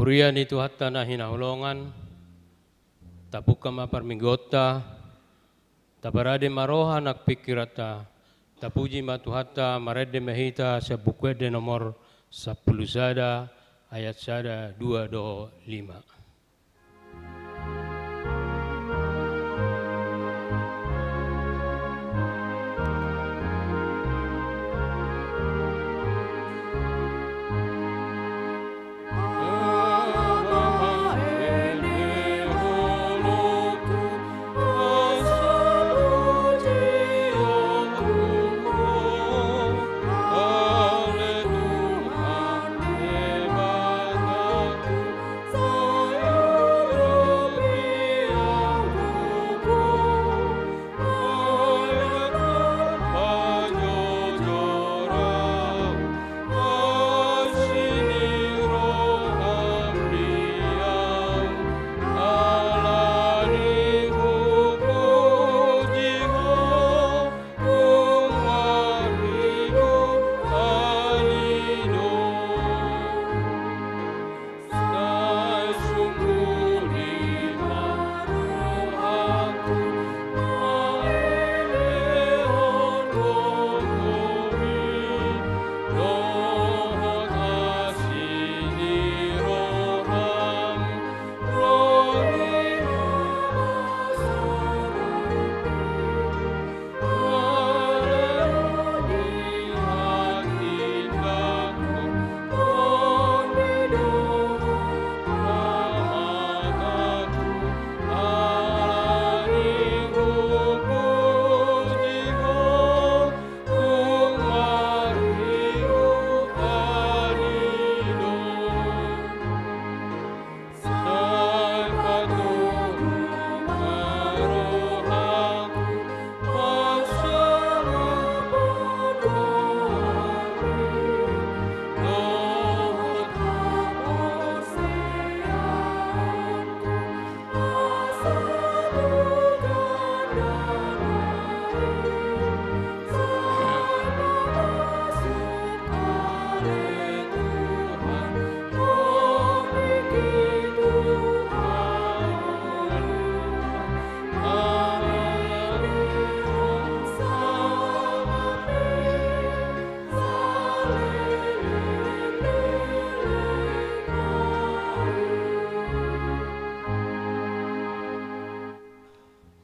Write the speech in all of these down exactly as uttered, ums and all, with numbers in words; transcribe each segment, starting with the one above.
Huria ni Tuhanta na hinaholongan, tapungka ma parmingguonta, taparade ma roha nang pingkiranta, tapuji ma Tuhanta, marende ma hita sian Buku Ende nomor sampulu sada, ayat sada, dua dohot lima.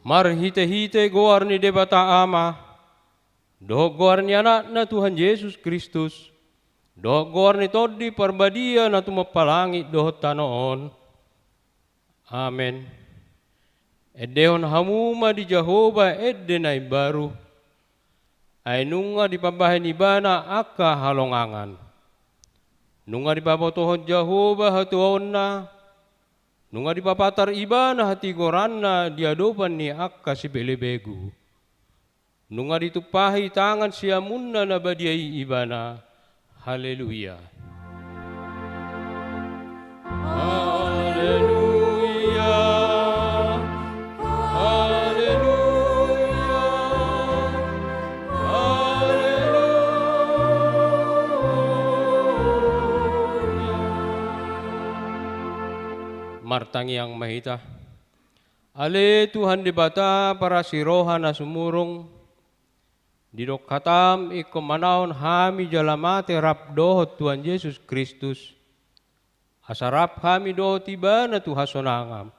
Marhitehite goar ni Debata Ama, dohot goar ni Anakna Tuhan Jesus Kristus, dohot goar ni Tondi Parbadia na tumompa langit dohot tano on. Amen. Endehon hamu ma di Jahowa ende na imbaru, ai nunga dipambahen Ibana angka halongangan. Nunga dipabotohon Jahowa hatuaonna, nunga dipapatar Ibana hatigoranna di adopan ni angka sibelebegu. Nunga ditumpahi tangan siamunna na badia i Ibana. Haleluya. Haleluya. Haleluya. Haleluya. Martangiang ma hita. Ale Tuhan Debata parasi roha na sumurung, didok hataM ingkon manaon hami jala mate rap dohot Tuhan Jesus Kristus, asa rap hami dohot Ibana tu hasonanganMu.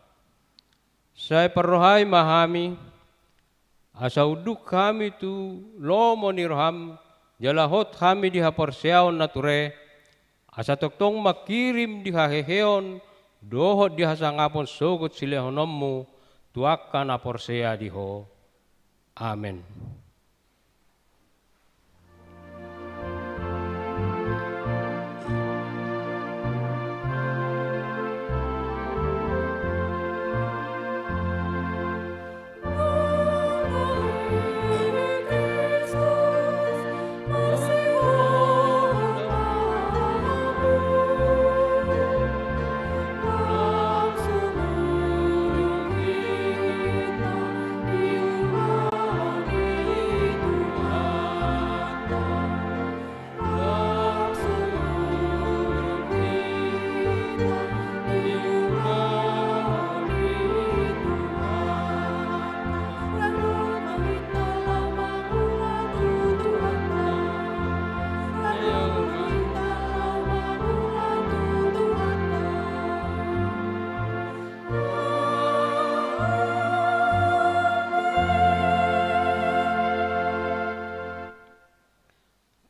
Sai parrohai ma hami, asa unduk hami tu lomo ni rohaM, jala hot hami di haporseaon na ture, asa tongtong mangkirim di haheheon dohot di hasangapon sogot silehononMu tu angka na porsea di Ho. Amen.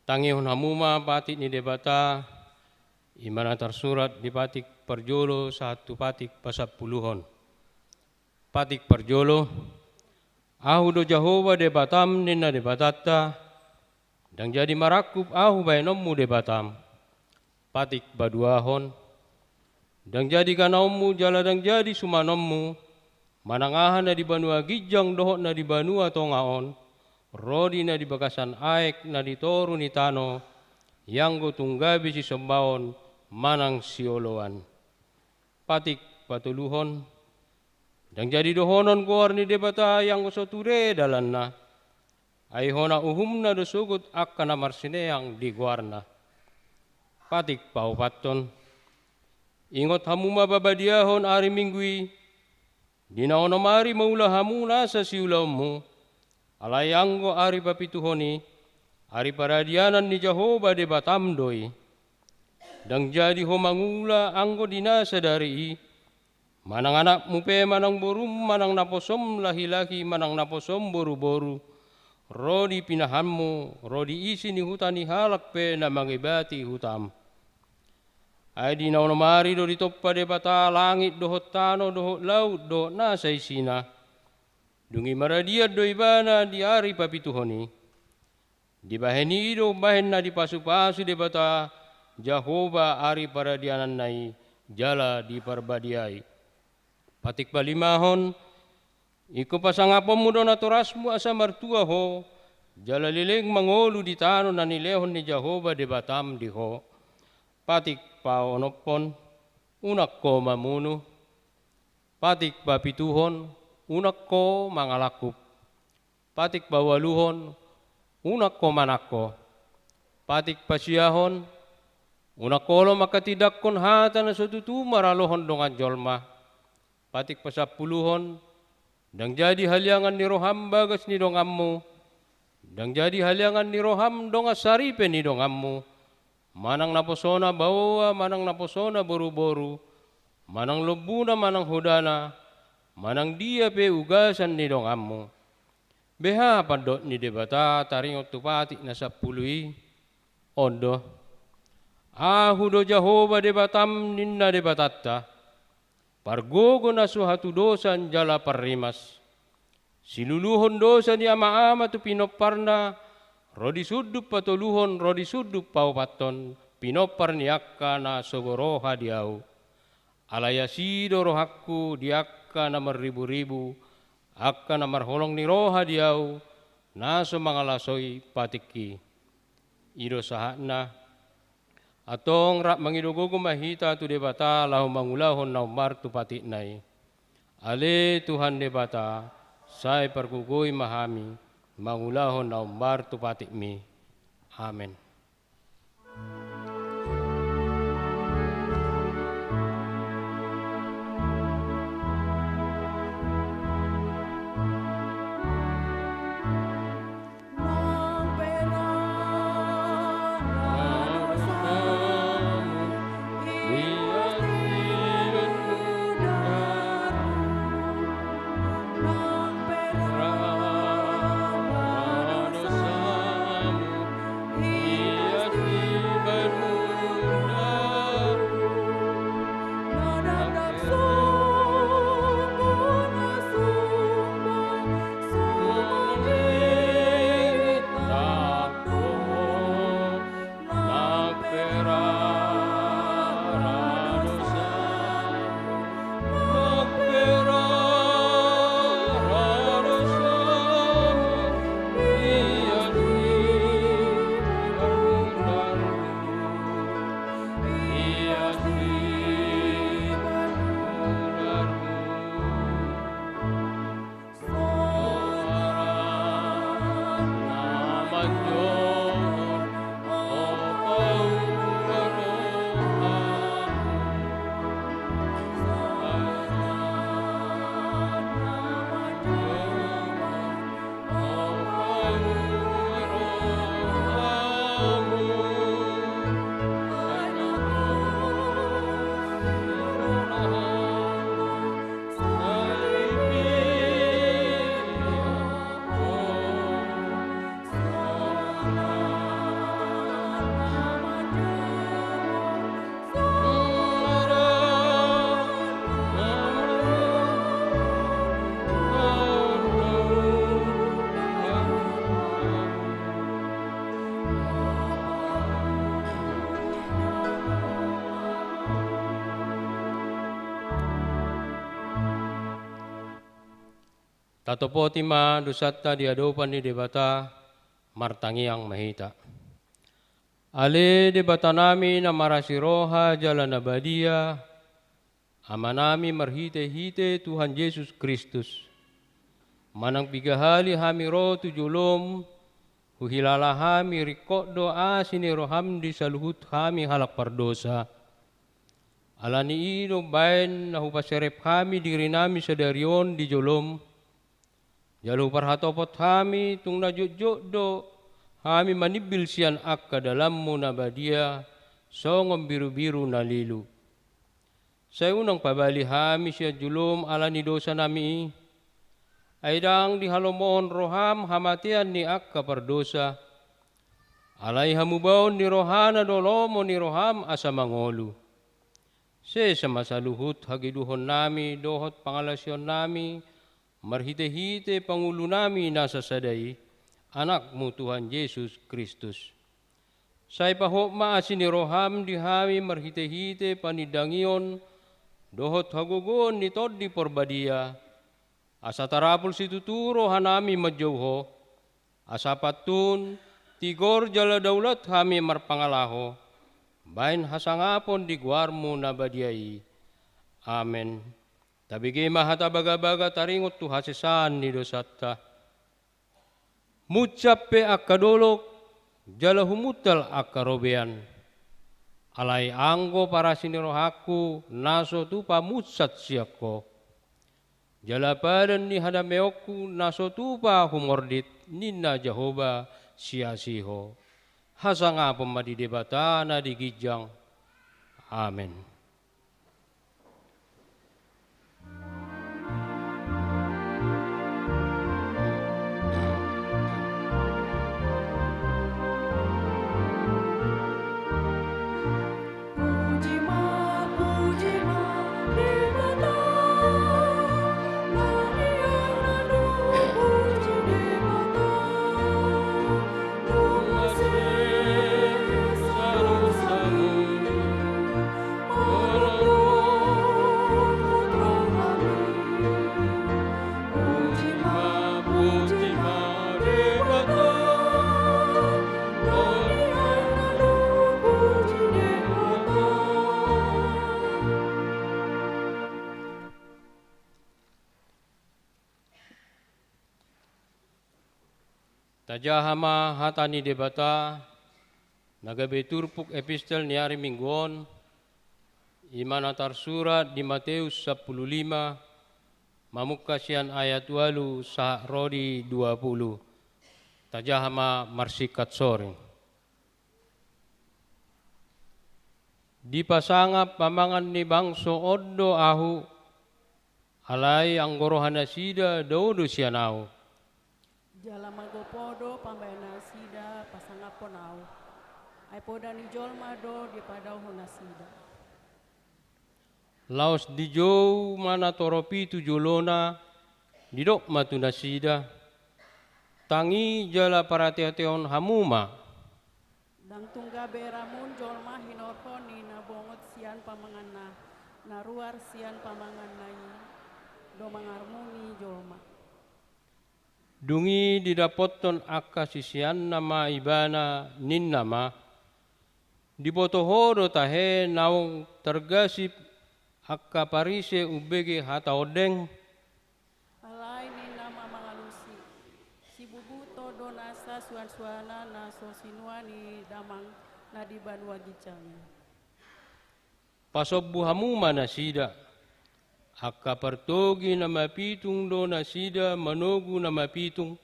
Tangihon hamu ma patik ni Debata, i ma na tarsurat di patik parjolo sahat tu patik pasampuluhon. Patik parjolo. Ahu do Jahowa Debatam, ninna Debatanta, ndang jadi marangkup ahu bahenonmu Debatam. Patik paduahon. Ndang jadi ganaonmu jala ndang jadi sumanonmu, manang aha na di banua ginjang dohot na di banua tonga on, ro di na di bagasan aek na di toru ni tano, ianggo tung gabe sisombaon manang sioloan. Patik patoluhon. Ndang jadi dohonon goar ni Debata ianggo so ture dalanna, ai hona uhumna do sogot angka na marsineang di goarna. Patik paopathon. Ingot hamu ma pabadiahon ari Minggu i, di na onom ari mangula hamu nasa siulaonmu, alai anggo ari papituhon i, ari paradianan ni Jahowa Debatam do i. Ndang jadi ho mangula anggo di na sadari i, manang anakmu pe manang borum manang naposom lahilahi manang naposom boruboru, ro di pinahanmu, ro di isi ni huta ni halak pe na mangibati hutam. Ai di na onom ari do ditompa Debata langit dohot tano dohot laut dohot na saisina. Dung i maradian do ibana di ari papituhon i. Dibahen i do umbahen na dipasupasu Debata Jahowa ari paradiananna i jala diparbadiai. Patik palimahon. Ingkon pasangaponmu do natorasmu asa martua ho, jala leleng mangolu di tano na nilehon ni Jahowa Debatam di ho. Patik paonomhon. Unang ho mamunu. Patik papituhon. Unang ho mangalangkup. Patik paualuhon. Unang ho manangko. Patik pasiahon. Unang ho olo manghatindanghon hata na so tutu maralohon dongan jolma. Patik pasampuluhon. Ndang jadi haliangan ni roham bagas ni donganmu, ndang jadi haliangan ni roham dongan saripe ni donganmu, manang naposona baoa manang naposona boruboru, manang lombuna manang hodana, manang dia pe ugasan ni donganmu. Beha pandok ni Debata taringot tu patik na sampulu i? On do. Ahu do Jahowa Debatam, ninna Debatanta, pargogo na so hatudosan jala parrimas. Siluluhon dosa ni amaama tu pinomparna, ro di sundut patoluhon ro di sundut paopathon pinompar ni angka na so goroha di ahu. Alai asi do rohangku di angka na marriburibu, angka na marholong ni roha di ahu, na so mangalasoi patikki. I do sahatna. Antong rap mangido gogo ma hita tu Debata laho mangulahon na umbar tu patikna i. Ale Tuhan Debata, sai pargogoi ma hami mangulahon na umbar tu patikmi. Amen. Tatopoti ma dosanta di adopan ni Debata, martangiang ma hita. Ale Debatanami na marasi roha jala na badia, Amanami marhitehite Tuhan Jesus Kristus, manang piga hali hami ro tu jolom, huhilala hami ringkot do asi ni roham di saluhut hami halak pardosa. Ala ni i do baen na hupaserep hami dirinami sadari on di jolom, jala huparhatopot hami tung na jotjot do hami manimbil sian angka dalanmu na badia songon birubiru na lilu. Sai unang pabali hami sian jolom ala ni dosanami i, ai ndang dihalomohon roham hamatean ni angka pardosa, alai hamubaon ni rohana do lomo ni roham asa mangolu. Sesa ma saluhut hageduhonnami dohot pangalaosionnami marhitehite pangulunami na sasada i, Anakmu Tuhan Jesus Kristus. Sai pahot ma asi ni roham di hami marhitehite panindangion dohot hagogoon ni Tondi Porbadia, asa tarapul situtu rohanami manjou Ho, asa pantun, tigor jala daulat hami marpangalaho, baen hasangapon di goarmu na badia i. Amen. Tabege ma hata bagabaga taringot tu hasesaan ni dosanta. Munsat pe angka dolok, jala humuntal angka robean. Alai anggo parasi ni rohangku na so tupa munsat sian Ho, jala padan ni hadameonku na so tupa humordit, ninna Jahowa siasi Ho. Hasangapon ma di Debata na di ginjang. Amen. Tajaha ma hata ni Debata na gabe turpuk epistel ni ari Minggu on, i ma na tarsurat di Mateus sampulu lima, mamungka sian ayat ualu sahat ro di dua pulu. Tajaha ma marsingkat soring. Dipasangap pamangan ni bangso on do Ahu, alai anggo rohanasida dao do sian Ahu. Jala magopo do pambahenannasida pasangaphon Ahu. Ai poda ni jolma do dipadaohon nasida. Laos dijou ma natorop i tu jolona, didok ma tu nasida: Tangi jala parateatehon hamu ma. Ndang tung gabe ramon jolma hinorhon ni na bongot sian pamanganna, na ruar sian pamanganna i do mangaramuni jolma. Dung i didapothon angka siseanna ma Ibana, ninna ma: Diboto Ho do tahe naung targasip angka Parise umbege hata ondeng? Alai ninna ma mangalusi: Sibubuto do nasa suansuana na so sinuan ni damang na di banua ginjang i. Pasombu hamu ma nasida. Angka partogi na mapitung do nasida manogu na mapitung.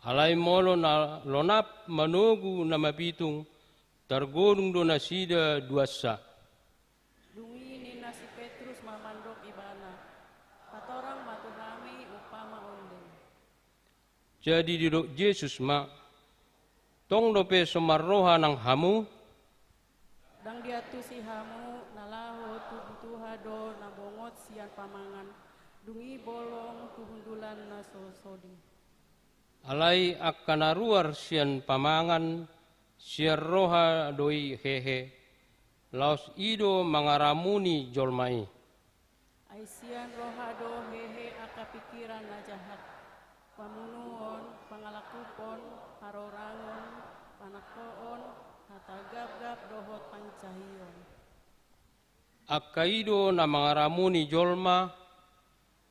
Alai molo na lonap manogu na mapitung, targodung do nasida duansa. Dung i ninna si Petrus ma mandok Ibana: Patorang ma tu hami umpama ondeng. Jadi didok Jesus ma: Tong dope so marroha nang hamu? Ndang diantusi hamu na laho tu butuha do na bongot sian pamangan, dung i bolong tu hundulan na so sodi? Alai angka na ruar sian pamangan, sian roha do i hehe, laos i do mangaramuni jolma i. Ai sian roha do hehe angka pingkiran na jahat, pamunuon, pangalangkupon, harorangon, panangkoon, hata gapgap dohot pangicahion. Angka i do na mangaramuni jolma,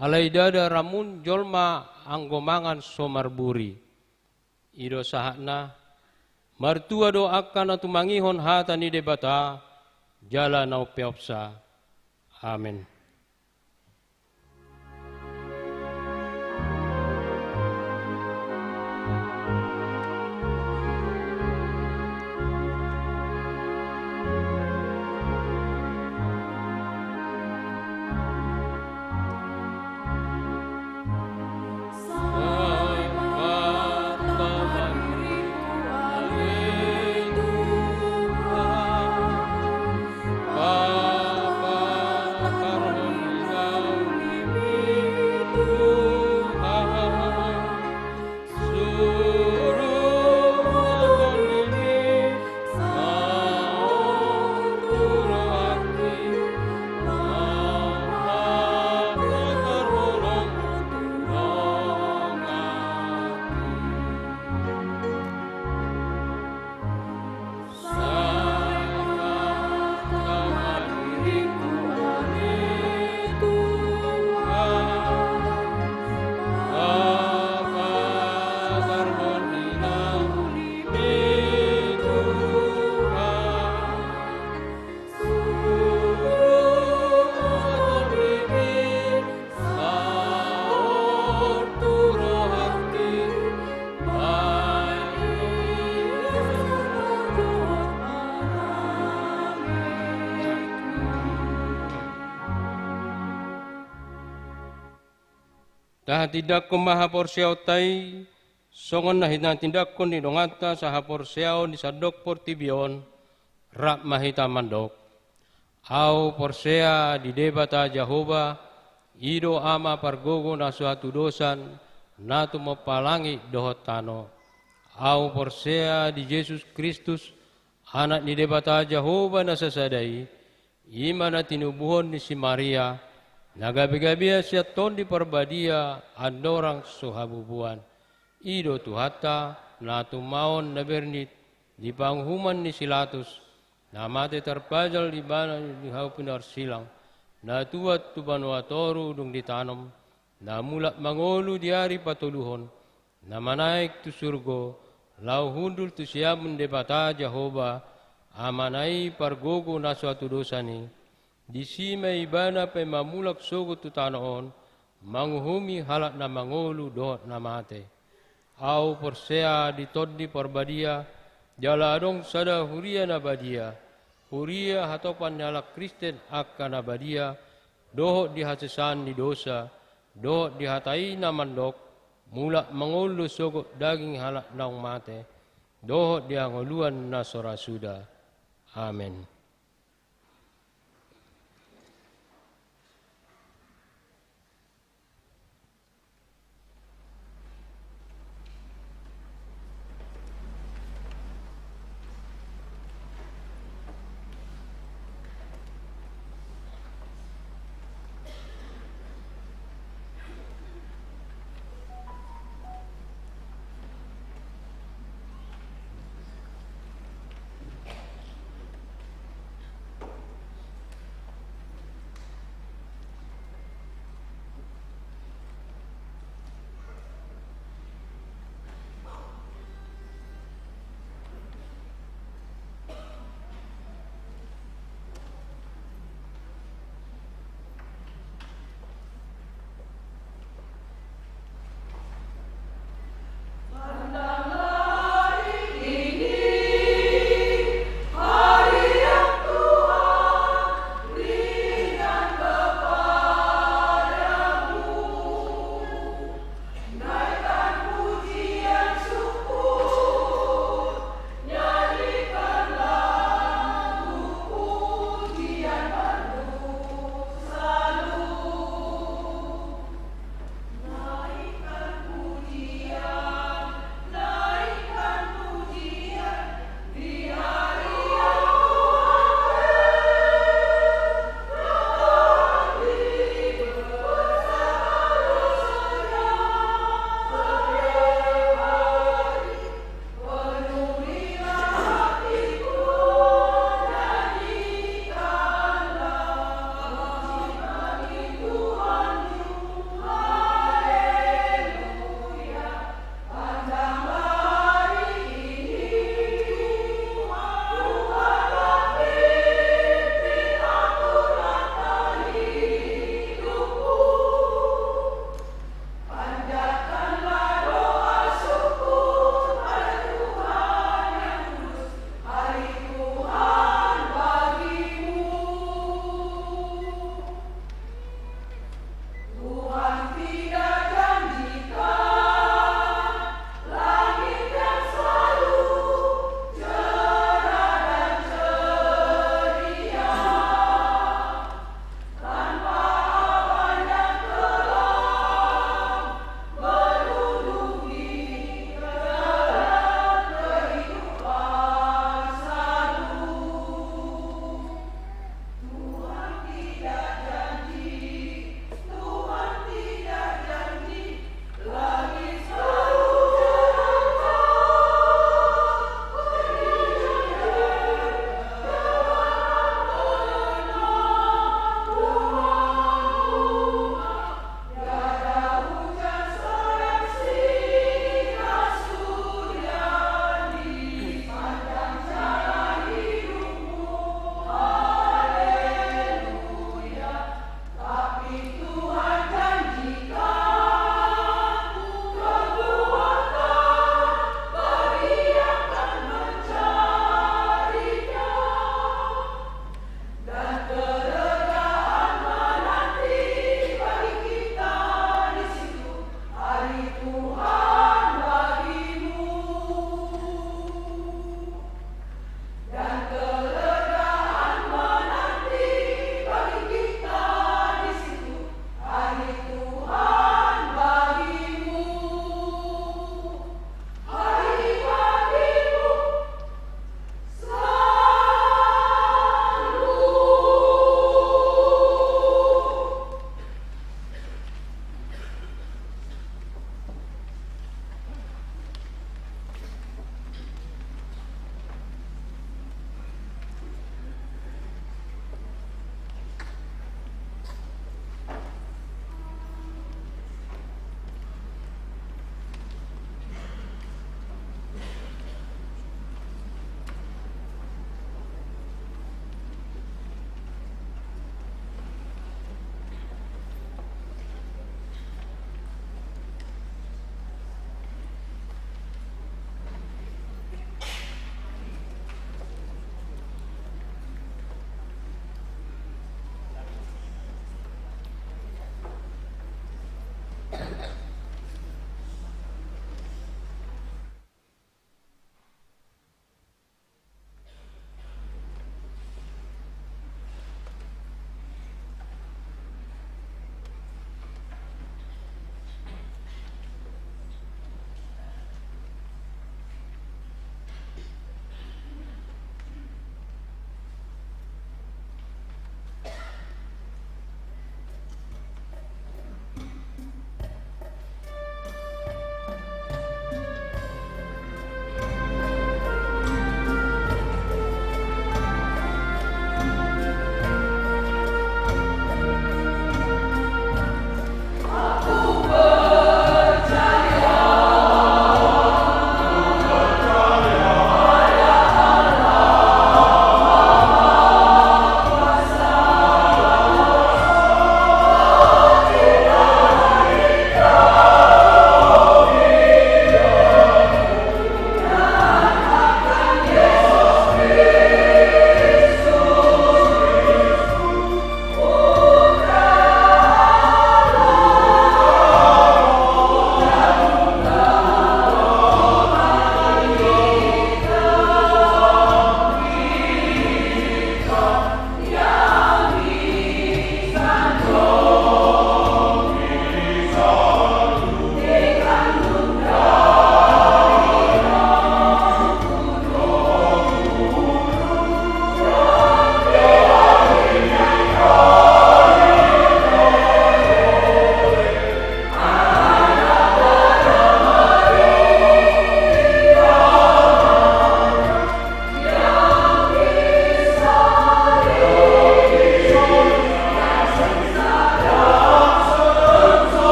alai ndada ramun jolma anggo mangan so marburi. I do sahatna. Martua do angka na tumangihon hata ni Debata jala na umpeopsa. Amen. Tahatindangkon ma haporseaonta i, songon na hinatindangkon ni donganta sahaporseaon di sandok portibi on, rap ma hita mandok. Ahu porsea di Debata Jahowa, i do Ama pargogo na so hatudosan, na tumompa langit dohot tano. Ahu porsea di Jesus Kristus, Anak ni Debata Jahowa na sasada i, i ma na tinubuhon ni si Maria, na gabegabean sian Tondi Parbadia, andorang so habubuan. I do Tuhanta, na tumaon na bernit, di panguhuman ni si Latus, na mate tarpajal Ibana di hau pinarsilang, na tuat tu banua toru dung ditanom, na mulak mangolu di ari patoluhon, na manaek tu surgo, laho hundul tu siamun Debata Jahowa, Amana i pargogo na so hatudosan i, disi ma Ibana paima mulak sogot tu tano on, manguhumi halak na mangolu dohot na mate. Ahu porsea di Tondi Parbadia, jala adong sada huria na badia, huria hatopan ni halak Kristen angka na badia, dohot di hasesaan ni dosa, dohot di hata i na mandok, mulak mangolu sogot daging halak naung mate, dohot di hangoluan na so ra suda. Amen.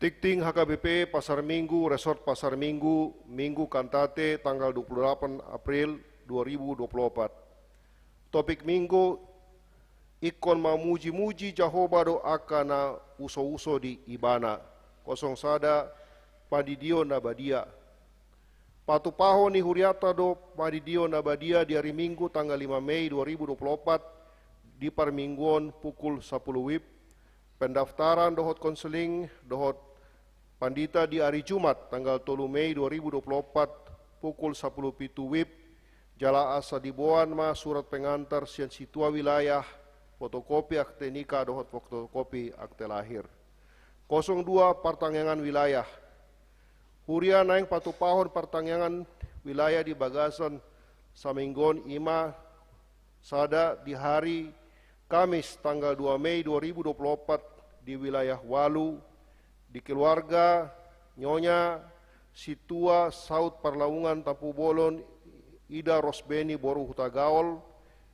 Tingting H K B P Pasar Minggu, Resort Pasar Minggu, Minggu Kantate, tanggal dua puluh delapan April dua ribu dua puluh empat. Topik Minggu: Ingkon mamuji-muji Jahowa do angka na usouso di Ibana. Kosong sada, Pandidion na badia. Patupahon ni hurianta do pandidion na badia di ari Minggu tanggal lima Mei dua ribu dua puluh empat di parmingguon pukul sapuluh wib. Pendaftaran dohot konseling dohot pandita di ari Jumat tanggal tolu Mei dua ribu dua puluh empat pukul sapuluh pitu wib. Jala asa diboan ma surat pengantar sian situa wilayah, fotokopi akte nikah dohot fotokopi akte lahir. Kosong dua, partangiangan wilayah. Huria naeng patupahon partangiangan wilayah di bagasan saminggu on, i ma sada di hari Kamis tanggal dua Mei dua ribu dua puluh empat di wilayah ualu, di keluarga Nyonya Situa Saut Parlaungan Tampubolon, Ida Rosbeni boru Hutagaol,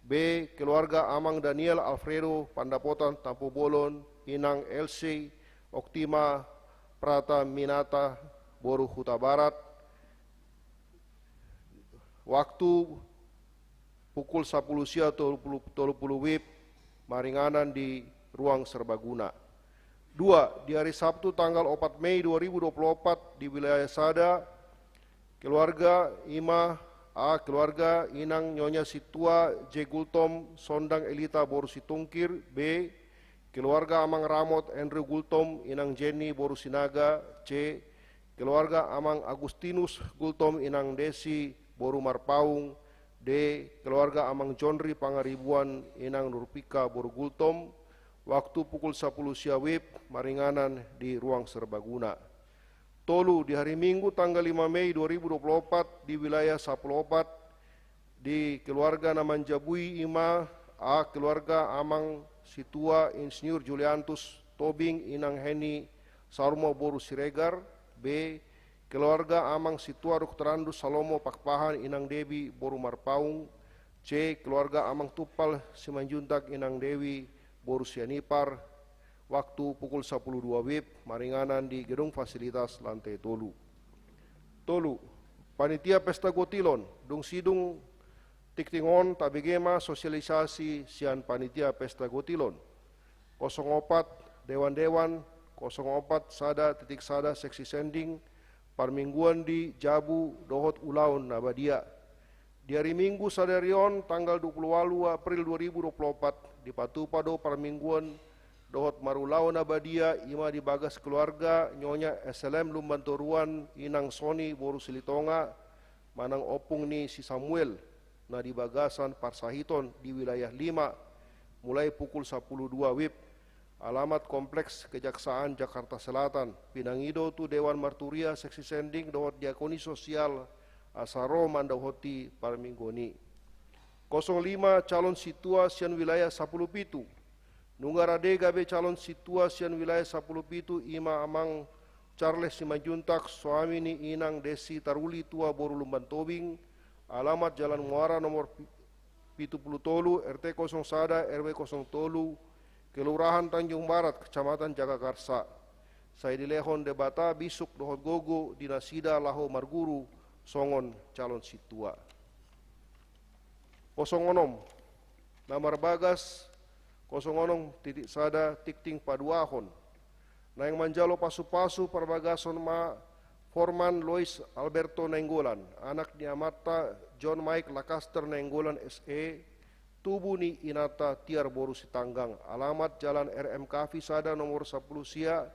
B, keluarga Amang Daniel Alfredo Pandapotan Tampubolon, Inang Elsie Oktima Prata Minata boru Hutabarat. Waktu pukul sapuluh sia tolu puluh, tolu puluh wib, maringanan di Ruang Serbaguna. Dua, di ari Sabtu tanggal opat Mei dua ribu dua puluh empat di wilayah sada, keluarga, i ma, A, keluarga Inang Nyonya Situa J Gultom Sondang Elita boru Situngkir, B, keluarga Amang Ramot Andrew Gultom Inang Jenny boru Sinaga, C, keluarga Amang Agustinus Gultom Inang Desi boru Marpaung, D, keluarga Amang Jonri Pangaribuan Inang Nurpika boru Gultom. Waktu pukul sapuluh sia wib, maringanan di Ruang Serbaguna. Tolu, di hari Minggu tanggal lima Mei dua ribu dua puluh empat di wilayah sapuluh opat, di keluarga na manjabui, i ma, A, keluarga Amang Situa Insinyur Juliantus Tobing Inang Heni Sarumo boru Siregar, B, keluarga Amang Situa Doktorandus Salomo Pakpahan Inang Debi boru Marpaung, C, keluarga Amang Tumpal Simanjuntak Inang Dewi boru Sianipar. Waktu pukul sapuluh dua wib, maringanan di gedung fasilitas lantai tolu. Tolu, panitia pesta gotilon. Dung sidung tingting on, tabege ma sosialisasi sian panitia pesta gotilon. Kosong opat, dewan-dewan, kosong opat sada titik sada seksi sending, parmingguan di jabu dohot ulaon na badia. Di ari Minggu sadari on, tanggal dua puluh ualu April dua ribu dua puluh opat, dipatupa do parmingguan dohot marulaon na badia, i ma di bagas keluarga Nyonya S L M Lumban Toruan Inang Soni boru Silitonga, manang ompung ni si Samuel, na di bagasan parsahiton di wilayah lima, mulai pukul sapuluh dua wib. Alamat Kompleks Kejaksaan Jakarta Selatan. Pinangido tu Dewan Marturia Seksi Sending dohot Diakoni Sosial asa ro mandapothon parmingguan i. Kosong lima, calon sintua sian wilayah sapuluh pitu. Nunga rade gabe calon sintua sian wilayah sapuluh pitu, i ma Amang Charles Simanjuntak, suami ni Inang Desi Taruli Tua boru Lumban Tobing, alamat Jalan Muara nomor pi-, pitu pulu tolu, R T kosong sada, R W kosong tolu, Kelurahan Tanjung Barat, Kecamatan Jagakarsa. Sai dilehon Debata bisuk dohot gogo di nasida laho marguru songon calon sintua. Kosong onom, na marbagas kosong onom titik sada tingting paduahon. Naeng manjalo pasupasu parbagason ma Forman Lois Alberto Nainggolan, anak ni amanta John Mike Lakaster Nainggolan S E, tubu ni inanta Tiar boru Sitanggang, alamat Jalan R M Kavi sada nomor sapuluh sia,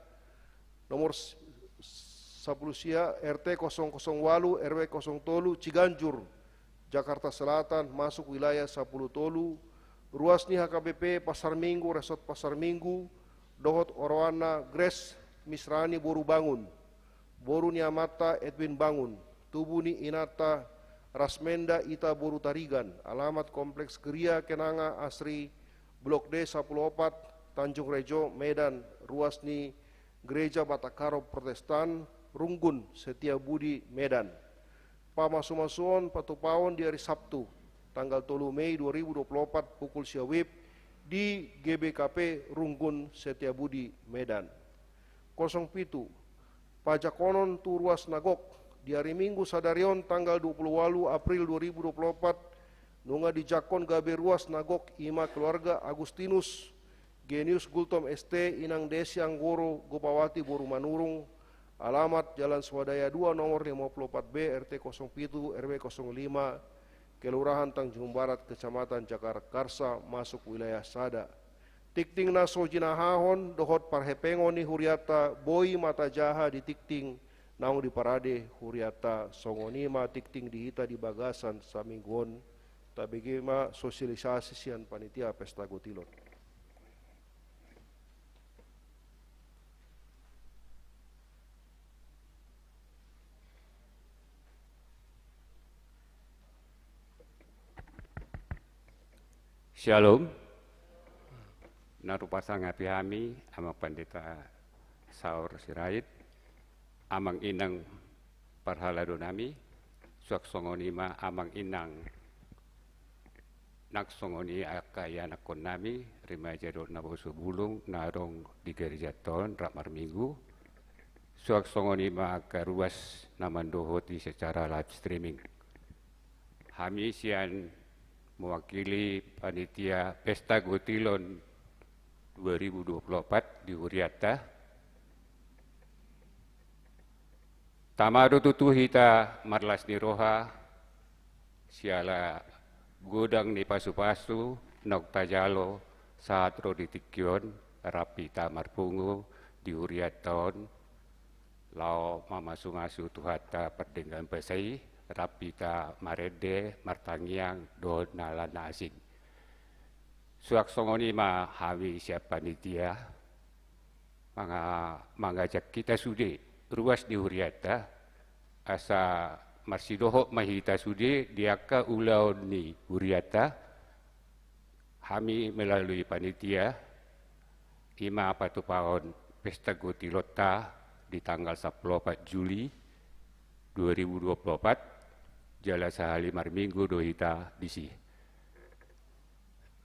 nomor s-, sapuluh sia, R T kosong kosong ualu, R W kosong tolu, Ciganjur, Jakarta Selatan, masuk wilayah sapuluh tolu, ruas ni H K B P Pasar Minggu, Resort Pasar Minggu, dohot oroanna Grace Misrani boru Bangun, boru ni amanta Edwin Bangun, tubu ni inanta Rasmenda Ita boru Tarigan, alamat Kompleks Geria Kenanga Asri, Blok D sapuluh opat, Tanjung Rejo, Medan, ruas ni Gereja Batak Karo Protestan, Runggun, Setiabudi, Medan. Pamasumasuon patupaon di ari Sabtu, tanggal tolu Mei dua ribu dua puluh opat, pukul sia wib, di G B K P Runggun, Setiabudi, Medan. Kosong pitu, Pajakonon tu ruas na gok. Di ari Minggu sadari on tanggal dua puluh ualu April dua ribu dua puluh opat, nunga dijangkon gabe ruas na gok, i ma keluarga Agustinus Genius Gultom S T, Inang Desi Anggoro Gopawati boru Manurung, alamat Jalan Swadaya dua nomor lima puluh opat B, R T kosong pitu, R W kosong lima, Kelurahan Tanjung Barat, Kecamatan Jakarta Karsa, masuk wilayah sada. Tingting na so jinahahon dohot parhepengon ni hurianta boi ma tajaha di tingting naung diparade hurianta. Songon i ma tingting di hita di bagasan saminggu on. Tabege ma sosialisasi sian panitia Pesta Gotilon. Syalom. Na rupa sangapi hami, Amang Pandita Saur Sirait, Amang Inang parhalado nami, suang songon i ma Amang Inang nang songon i angka ianakhon nami, remaja dohot naposobulung, na adong di garejanta on rap marminggu, suang songon i ma angka ruas na mandohoti secara live streaming. Hami sian mewakili panitia Pesta Gotilon dua ribu dua puluh opat di hurianta, tama do tutu hita marlas ni roha, siala godang ni pasupasu naung tajalo sahat ro di tingki on, rap hita marpungu di hurianta on, laho mamasumasu Tuhanta pardenggan basa i, rap hita marende, martangiang dohot na lain na asing. Suang songon i ma hami sian panitia, manga-, mangajak hita sude ruas ni hurianta, asa marsidohot ma hita sude di angka ulaon ni hurianta. Hami melalui panitia, i ma patupahon Pesta Gotilonta di tanggal sampulu opat Juli dua ribu dua puluh opat, jala sahali marminggu do hita disi.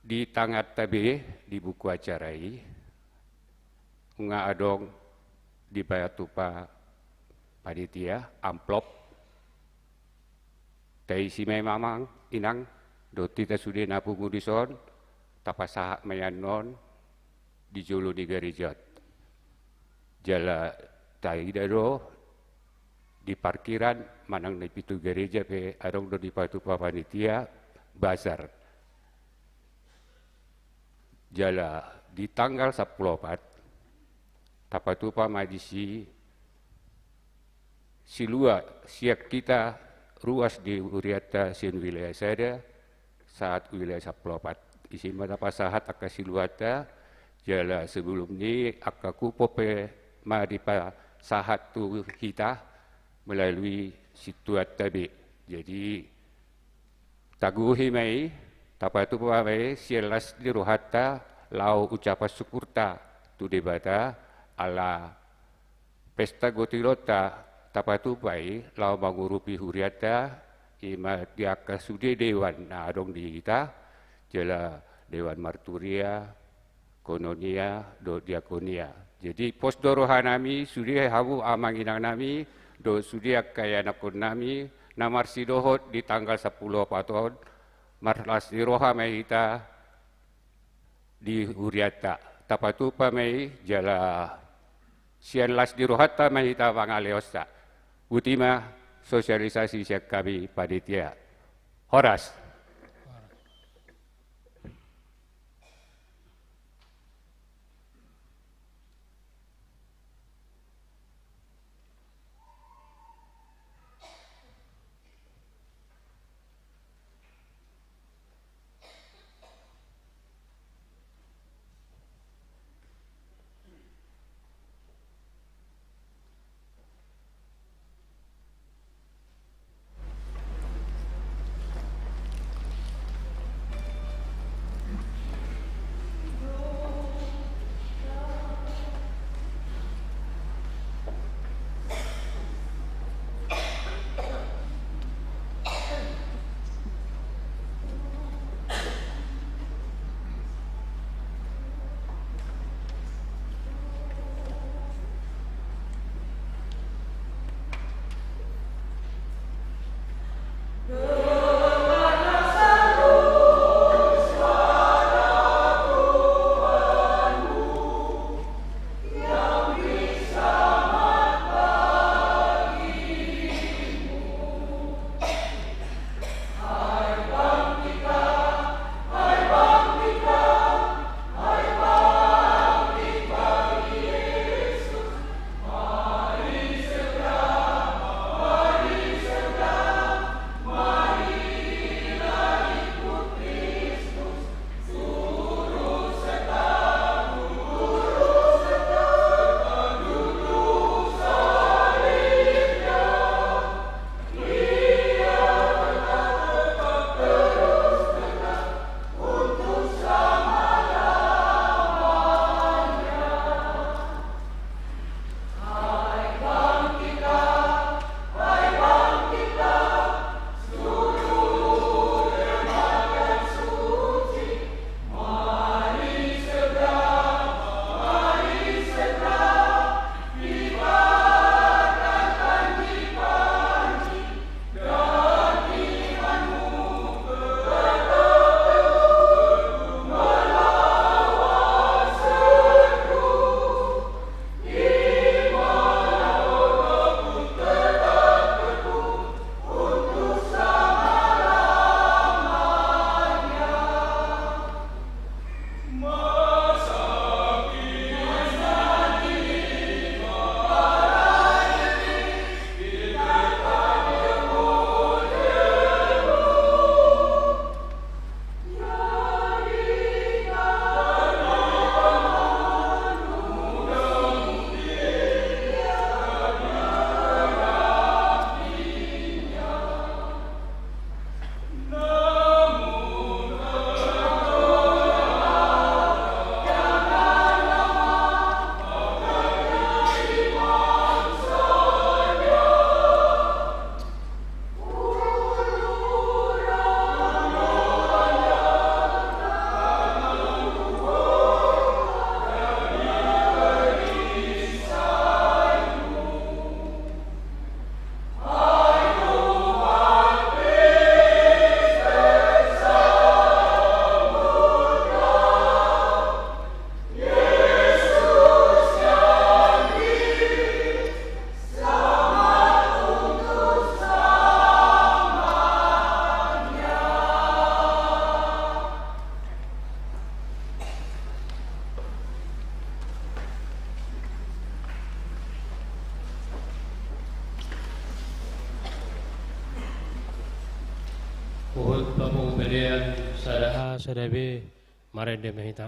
Di tanganta be di buku acara i, nunga adong dipatupa panitia amplop. Taisi ma i, Amang Inang, dohot hita sude na pungu dison, tapasahat ma i annon di jolo ni gareja. Jala taida do di parkiran manang di pintu gareja pe adong do dipatupa panitia bazar. Jala di tanggal sampulu opat, tapatupa ma disi silua sian hita ruas ni hurianta sian wilayah sada sahat wilayah sampulu opat. Disi ma tapasahat angka siluanta, jala sebelum ni angka kupon pe ma dipasahat tu hita melalui situanta be. Jadi, tagohi ma i, tapatupa ma i sian las ni rohanta laho ucapan syukurta tu Debata, ala Pesta Gotilonta tapatupa i laho mangurupi hurianta, i ma di angka sude dewan na adong di hita, jala dewan marturia, koinonia dohot diakonia. Jadi pos do rohanami, sude hamu amang inangnami dohot sude angka ianakhonnami, na marsidohot di tanggal sampulu opat on, marlas ni roha ma hita di hurianta. Tapatupa ma i jala sian las ni rohanta ma hita mangalehonsa. Boti ma sosialisasi sian hami panitia. Horas. Huhut pamungpedean sada A sada B, marende ma hita.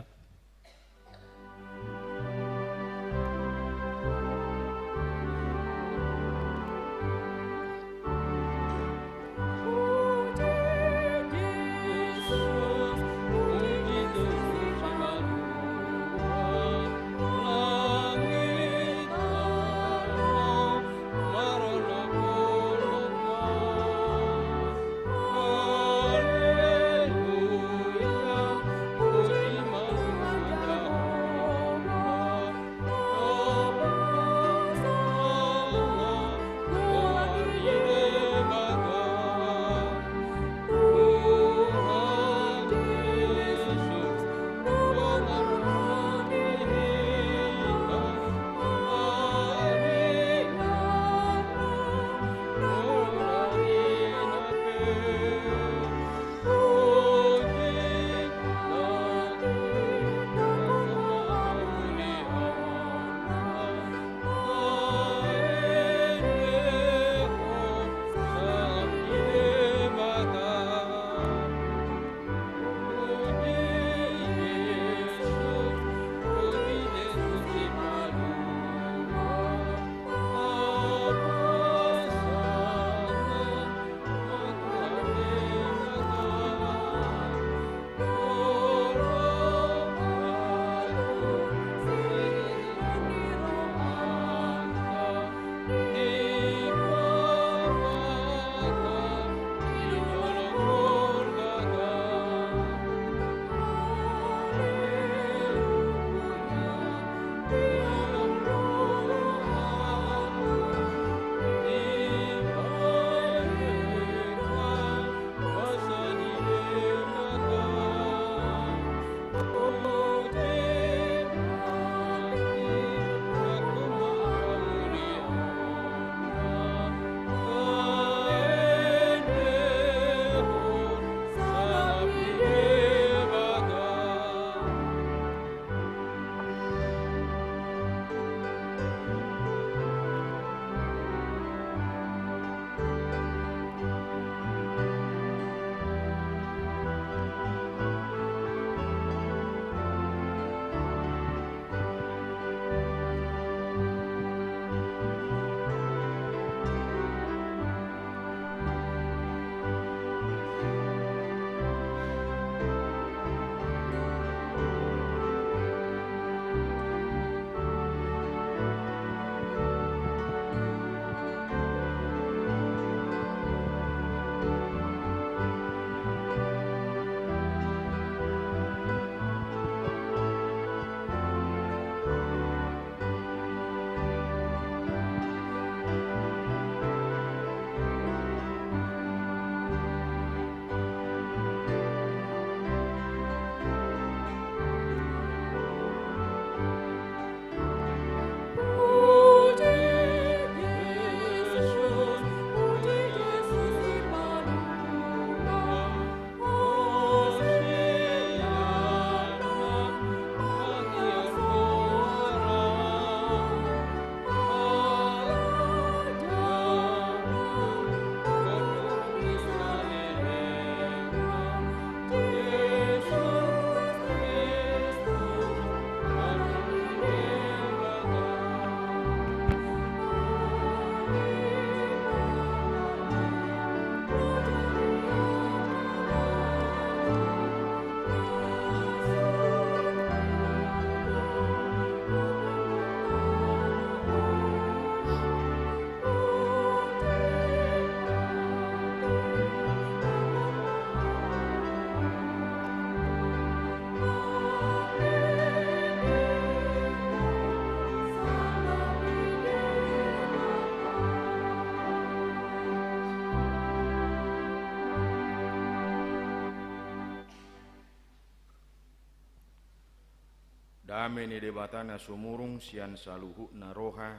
Dame ni Debata na sumurung sian saluhutna roha,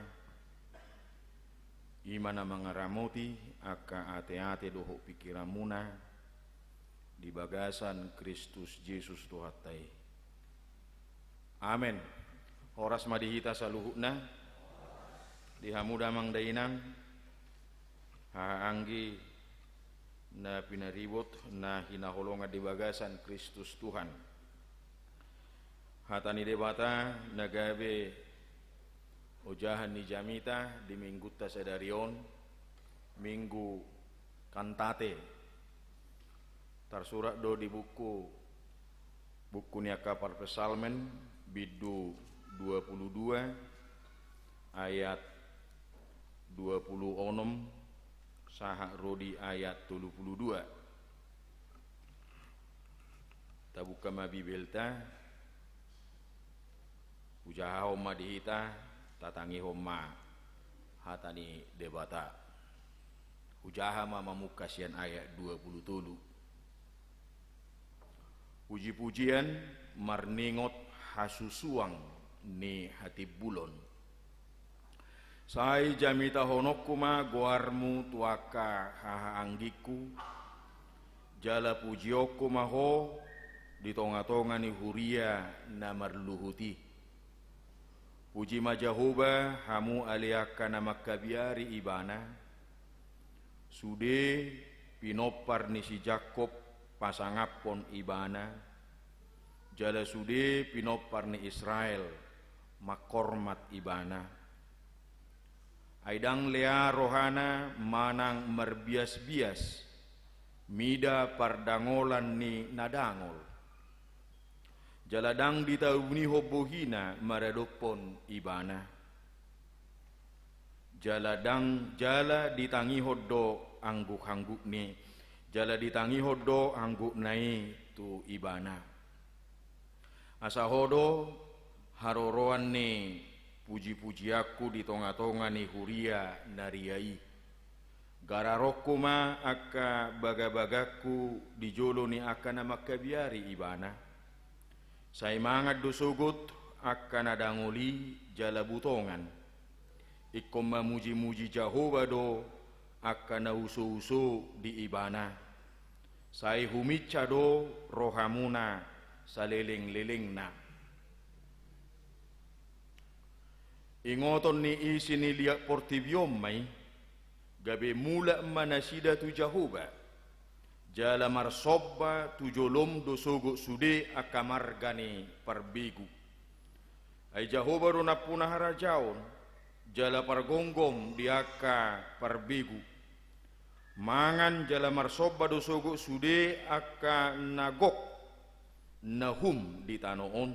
i ma na mangaramoti angka ateate dohot pingkiranmuna di bagasan Kristus Jesus Tuhanta i. Amen. Horas ma di hita saluhutna, di hamu damang dainang, hahaanggi Na pinaribot na hinaholongan di bagasan Kristus Tuhan. Hata ni Debata na gabe ojahan ni jamita di minggunta sadari on, Minggu Kantate. Tarsurat do di buku, buku ni angka parpsalmen, bindu dua pulu dua, ayat dua pulu onom sahat ro di ayat tolu pulu dua. Tabuka ma Bibelta, hujahahon ma di hita, tatangihon ma hata ni Debata. Hujaha ma mamungka sian ayat dua pulu tolu. Puji-pujian marningot hasusuang ni hatimbulon. Sai jamitahononku ma goarmu tu angka hahaanggingku, jala pujionku ma ho di tonga-tonga ni huria na marluhut i. Puji ma Jahowa, hamu ale angka na mangkabiari Ibana. Sude pinompar ni si Jakkob pasangaphon Ibana, jala sude pinompar ni Israel manghormat Ibana. Ai ndang lea rohana manang marbias-bias mida pardangolan ni na dangol. Jala ndang ditaunihon bohina maradophon Ibana. Jala ndang, jala ditangihon do angguk-anggukni, jala ditangihon do anggukna i tu Ibana. Asa ho do haroroan ni puji-pujianku di tonga-tonga ni huria na ria i. Gararonku ma angka baga-bagangku di jolo ni angka na mangkabiari Ibana. Sai mangan do sogot angka na dangol i jala butongan. Ingkon mamuji-muji Jahowa do angka na uso-uso di Ibana. Sai huminsa do rohamuna saleleng-lelengna. Ingoton ni isi ni liat portibi on ma i, gabe mulak ma nasida tu Jahowa, jala marsomba tu jolom do sogot sude angka marga ni parbegu. Ai Jahowa do nampuna harajaon, jala pargomgom di angka parbegu. Mangan jala marsomba do sogot sude angka na gok na hum di tano on.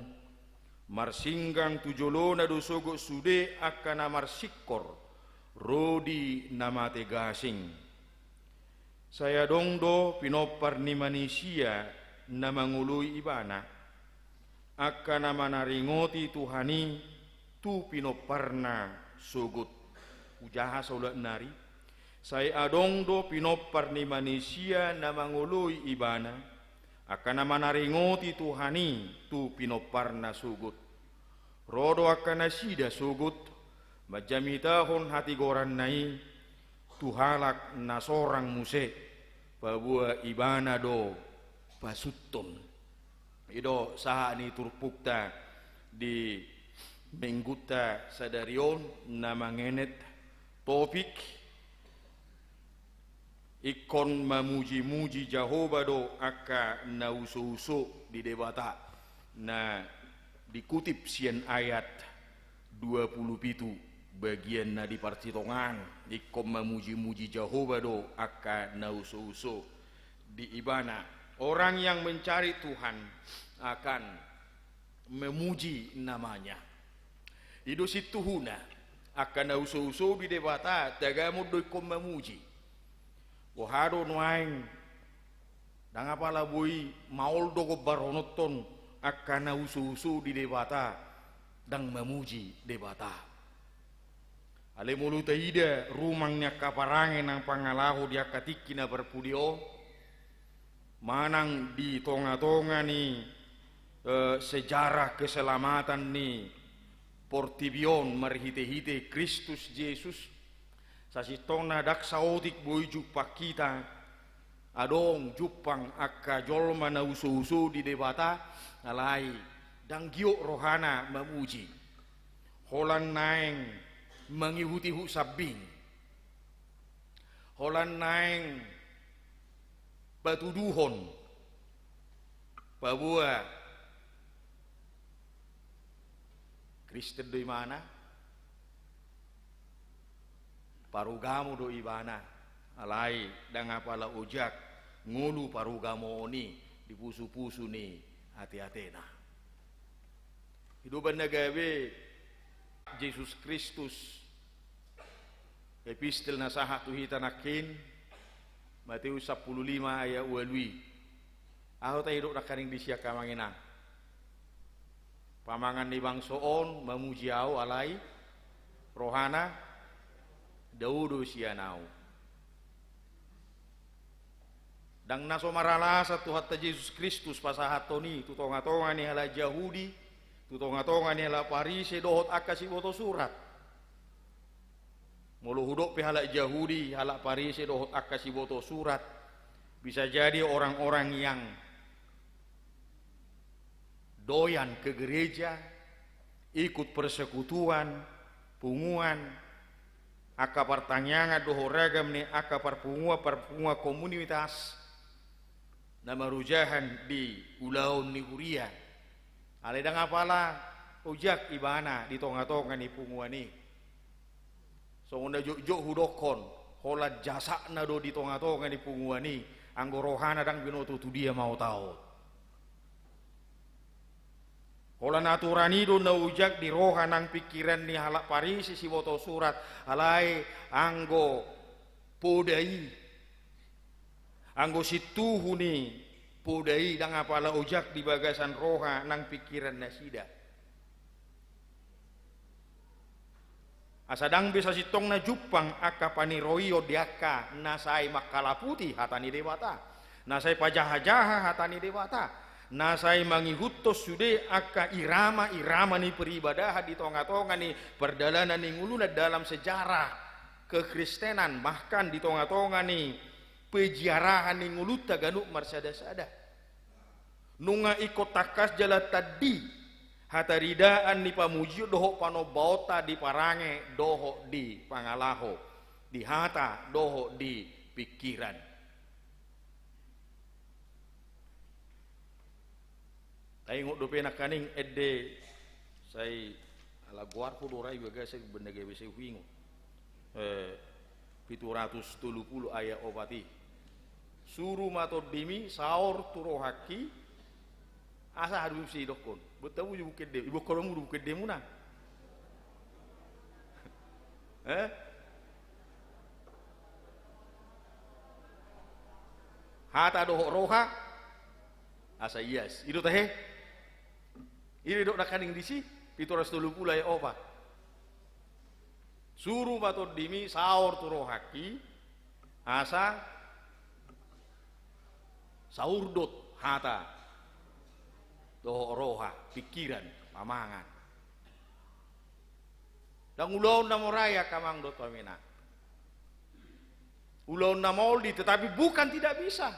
Marsinggang tu jolona do sogot sude angka na marsingkor ro di na mate gasing. Sai adong do pinompar ni manisia na mangoloi Ibana, angka na manaringoti Tuhan i tu pinomparna sogot. Hujaha saulak nari. Sai adong do pinompar ni manisia na mangoloi Ibana, angka na manaringoti Tuhan i tu pinomparna sogot. Ro do angka nasida sogot manjamitahon hatigoranna i tu halak na sorang muse, paboa Ibana do pasuthon. I do sahat ni turpukta di minggunta sadari on na mangenet topik ingkon mamuji-muji Jahowa do angka na uso-uso di Debata, na dikutip sian ayat dua pulu pitu, bagian na di parsitongaan, ingkon mamuji-muji Jahowa do angka na uso-uso di Ibana. Orang yang mencari Tuhan akan memuji nama-Nya. I do sintuhuna, angka na uso-uso di Debata tagamon do ingkon mamuji. Boha do nuaeng, ndang apala boi maol do gombarononhon angka na uso-uso di Debata ndang mamuji Debata. Alai molo taida rumang ni angka parange nang pangalaho di angka tingki na parpudi on, manang di tonga-tonga ni, eh, sejarah keselamatan ni portibi on marhite-hite Kristus Jesus, sasintongna ndang saotik boi jumpang hita adong jumpang angka jolma na uso-uso di Debata, alai ndang giot rohana mamuji. Holan naeng mangihut-ihut sambing. Holan naeng Patuduhon, paboa Kristen do ibana, parugamo do ibana, alai ndang apala ojak ngolu parugamoon i di pusupusu ni ateatena. I do umbahen na gabe Jesus Kristus, epistel na sahat tu hita nangkin, Mateus sampulu lima ayat ualu i. Aha do taidok nangkaning disi angka amang inang? Pamangan ni bangso on mamuji Ahu, alai rohana dao do sian Ahu. Ndang na so maralasan Tuhanta Jesus Kristus pasahathon i tu tongatonga ni halak Jahudi, tu tongatonga ni halak Parise dohot angka siboto surat. Molo hudok pe halak Jahudi, halak Parise dohot angka siboto surat, bisa jadi orang-orang yang doyan ke gereja, ikut persekutuan, punguan, angka partangiangan dohot ragam ni angka parpunguan, parpunguan komunitas na marojahan di ulaon ni huria. Alai ndang apala ojak ibana di tongatonga ni punguan i. Songon na jotjot hudokkon, holan jasakna do di tongatonga ni punguan i, anggo rohana ndang binoto tu dia maotaot. Holan aturan i do na ojak di roha nang pingkiran ni halak Parise siboto surat, alai anggo poda i, anggo sintuhu ni poda i ndang apala ojak di bagasan roha nang pingkiran nasida. Asa ndang be sasintongna jumpang angka paniroion di angka na sai mangkalaputi hata ni Debata, na sai pajahajaha hata ni Debata, na sai mangihuthon sude angka irama-irama ni peribadahan di tongatonga ni pardalanan ni ngoluna dalam sejarah kekristenan, bahkan di tongatonga ni peziarahan ni ngolunta ganup marsadasada. Nunga ingkon tangkas jala tandi hataridaan ni pamujion dohot panombaonta di parange dohot di pangalaho, di hata dohot di pingkiran. Taingot dope nangkaning ende, sai ala goarhu do ra i, bagasan umbahen na gabe sai huingot. Eh, pitu ratus tolu pulu ayat opat i. Suru ma tondimi saor tu rohangki, asa aha do muse idokkon? Boan tamuju buku ende, ibokkon hamu do buku endemuna. Eh? Hata dohot roha, asa ias. I do tahe? I do didok nangkaning disi, pitu ratus tolu pulu ayat opat. Suru ma tondimi saor tu rohangki, asa saurdot hata dohot roha, pingkiran, pamangan. Ndang ulaon na mora i angka amang dohot hamu inang. Ulaon na maol do i, tetapi bukan tidak bisa.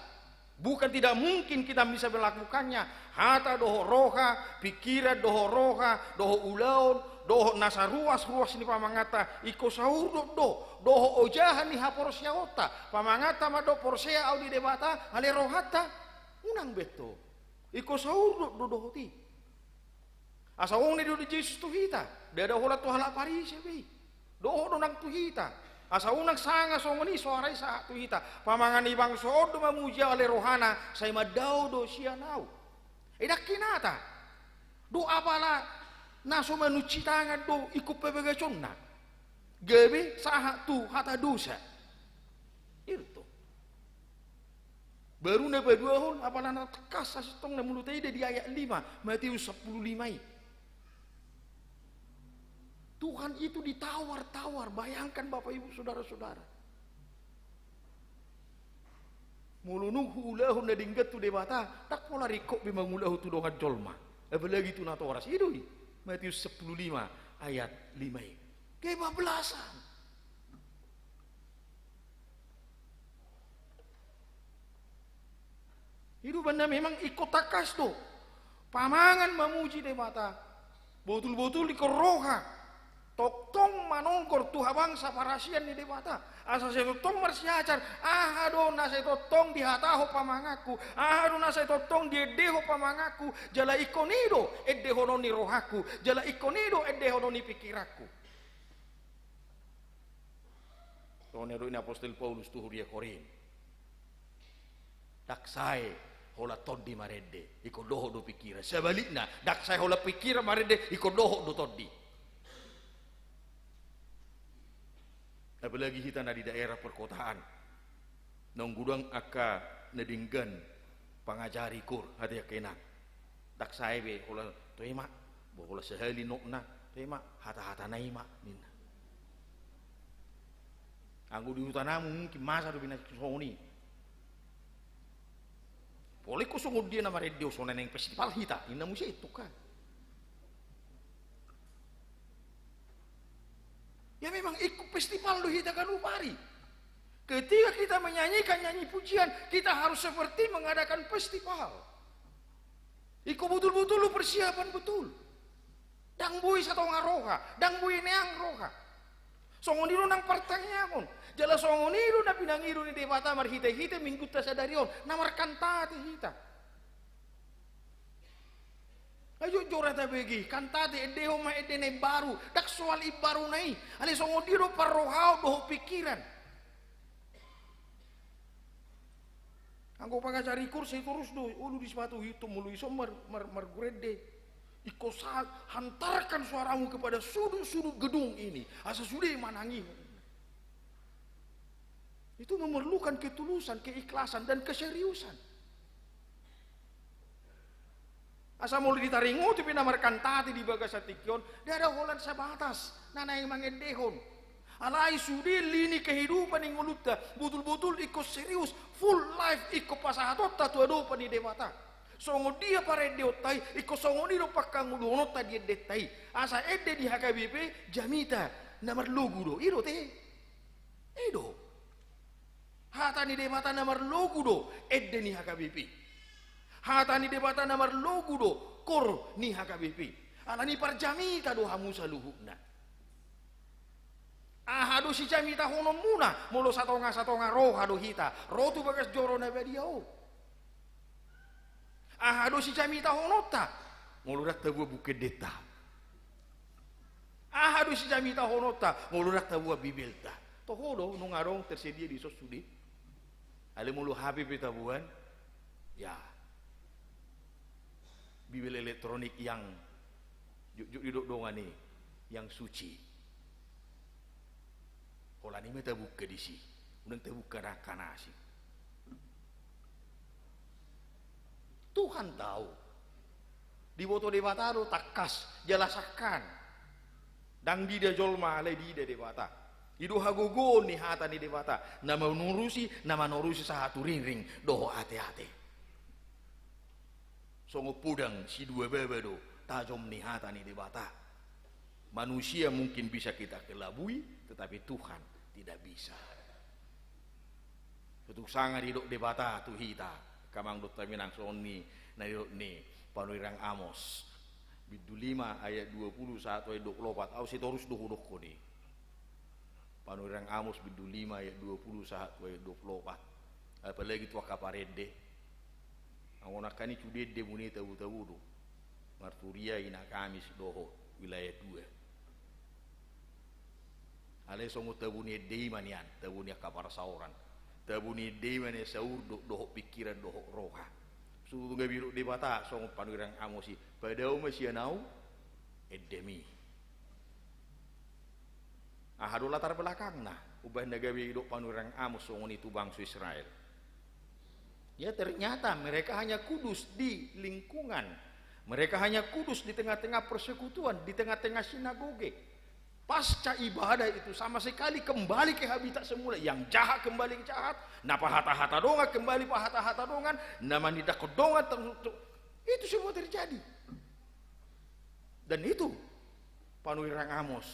Bukan tidak mungkin kita bisa melakukannya. Hata dohot roha, pingkiran dohot roha, dohot ulaon, dohot nasa ruasruas ni pamanganta, ingkon saurdot do dohot ojahan ni haporseaonta. Pamanganta mandok porsea ahu di Debata, alai rohanta unang be tong. Ingkon saurdot do dohot i. Asa uning do di Jesus tu hita, ndada holan tu halak Parise be i. Dohot do nang tu hita. Asa unang sanga songon i soara i sahat tu hita. Pamangan ni bangso on do mamuji ahu, alai rohana sai mandao do sian ahu. Ai ndang hinata do apala na so manunsi tangan do ingkon pabagasonna gabe sahat tu hata dosa. I do tong. Baru na paduahon, apala na tangkas sasintongna molo taida di ayat lima, Mateus sampulu lima i. Tuhan itu ditawar-tawar, bayangkan Bapak Ibu Saudara-saudara. Molo nunga huulahon na denggan tu Debata, ndang pola ringkot be mangulahon tu dongan jolma. Apalagi tu natoras, i do i. Mateus sampulu lima ayat lima i. Kebablasan. I do umbahen na memang ingkon tangkas do pamangan mamuji Debata. Botul-botul ingkon roha. tongtong manongkor tu habangsa parasian ni Debata. Asa sai tongtong marsiajar, aha do na sai tongtong dihatahon pamanganku, aha do na sai tongtong diendehon pamanganku, jala ingkon i do endehonon ni rohangku, jala ingkon i do endehonon ni pingkiranku. Songon na nidok ni apostel Paulus tu huria Korint. Ndang sae holan tondi marende, ingkon dohot do pingkiran. Sebalikna, ndang sae holan pingkiran marende, ingkon dohot do tondi. Apalagi hita na di daerah perkotaan. Naung godang angka na denggan pangajari, kur, ate angka inang. Ndang sae be holan, toe ma, bo holan sahali nokna, toe ma, hata-hatana i ma, ninna. Anggo di hutanamu mungkin masa do be na songon i. Pola ingkon songon dia na marende, songon naeng festival hita, ninna muse tu angka. Ya, memang ingkon festival do hita ganup ari. Ketika kita menyanyikan nyanyi pujian, kita harus seperti mengadakan festival. Ingkon botul-botul do persiapan, botul. Ndang boi satonga roha, ndang boi neang roha. Songon i do nang partangiangon. Jala songon i do na pinangido ni Debata marhite-hite Minggunta sadari on, na markantate hita. Ai jotjot ra tabege, kantate, endehon ma ende na imbaru, ndang soal imbaruna i, alai songon dia do parrohaon dohot pingkiran. Anggo pangajari kur sai torus do, olo di sipatu hitung, molo ison mar-, mar-, margurende. Ingkon sa-, hantarkan suaramu kepada sudut-sudut gedung ini, asa sude manangihon. Itu memerlukan ketulusan, keikhlasan, dan keseriusan. Asa molo ditaringoti pe na markantate di bagasan tingki on, ndada holan sabatas na naeng mangendehon. Alai sude lini kehidupan ni ngolunta, botul-botul ingkon serius, full life ingkon pasahatonta tu adopan ni Debata. Songon dia parendeonta i, ingkon songon i do pangkangoluhononta di endenta i. Asa ende ni H K B P, jamita na marlogu do. I do te. I do. Hata ni Debata na marlogu do ende ni H K B P. Hata ni Debata na marlogu do koor ni H K B P. Alani parjamita do hamu saluhutna. Aha do sijamitahononmuna molo satonga-satonga roha do hita ro tu bagas joro na badia on? Aha do sijamitahononta molo ndang taboan buku endenta? Aha do sijamitahononta molo ndang taboan Bibelta? Toho do, nunga adong tersedia dison sude. Alai molo H P pe taboan, ya, Bibel elektronik yang jotjot didok dongan i, yang suci. Holan i ma tabuka disi, unang tabuka angka na asing. Tuhan tahu. Diboto Debata do tangkas jala sangkan. Ndang diida jolma alai diida Debata. I do hagogoon ni hata ni Debata na manurusi, na manorusi sahat tu ringring dohot ateate. Songon podang sidua baba do tajom ni hata ni Debata. Manusia mungkin bisa kita kelabui, tetapi Tuhan tidak bisa. Tutu sanga didok Debata tu hita, angka amang dohot inang, songon ni na nidok ni panurirang Amos, bindu lima ayat dua puluh sahat tu ayat dua puluh opat, au sai torus do hudokkon i. Panurirang Amos bindu lima ayat dua puluh sahat tu ayat dua puluh opat. Apalagi tu angka parende. Anggo nangkin i sude endemuna i tabo-tabo do. Marturia, Ina Kamis dohot wilayah dua. Alai songon tabo ni ende i ma nian, tabo ni angka parsaoran. Tabo ni ende i ma nian saurdot dohot pingkiran dohot roha. Sude gabe didok Debata songon panurirang Amos i, padao ma sian au endemi. Aha do latar belakangna umbahen na gabe didok panurirang Amos songon i tu bangso Israel? Ya, ternyata mereka hanya kudus di lingkungan. Mereka hanya kudus di tengah-tengah persekutuan, di tengah-tengah sinagoge. Pasca ibadah itu sama sekali kembali ke habitat semula. Yang jahat kembali jahat, na pahata-hata dongan kembali pahata-hata dongan, na manindangkon dongan ter-, ter-, itu semua terjadi. Dan itu panurirang Amos.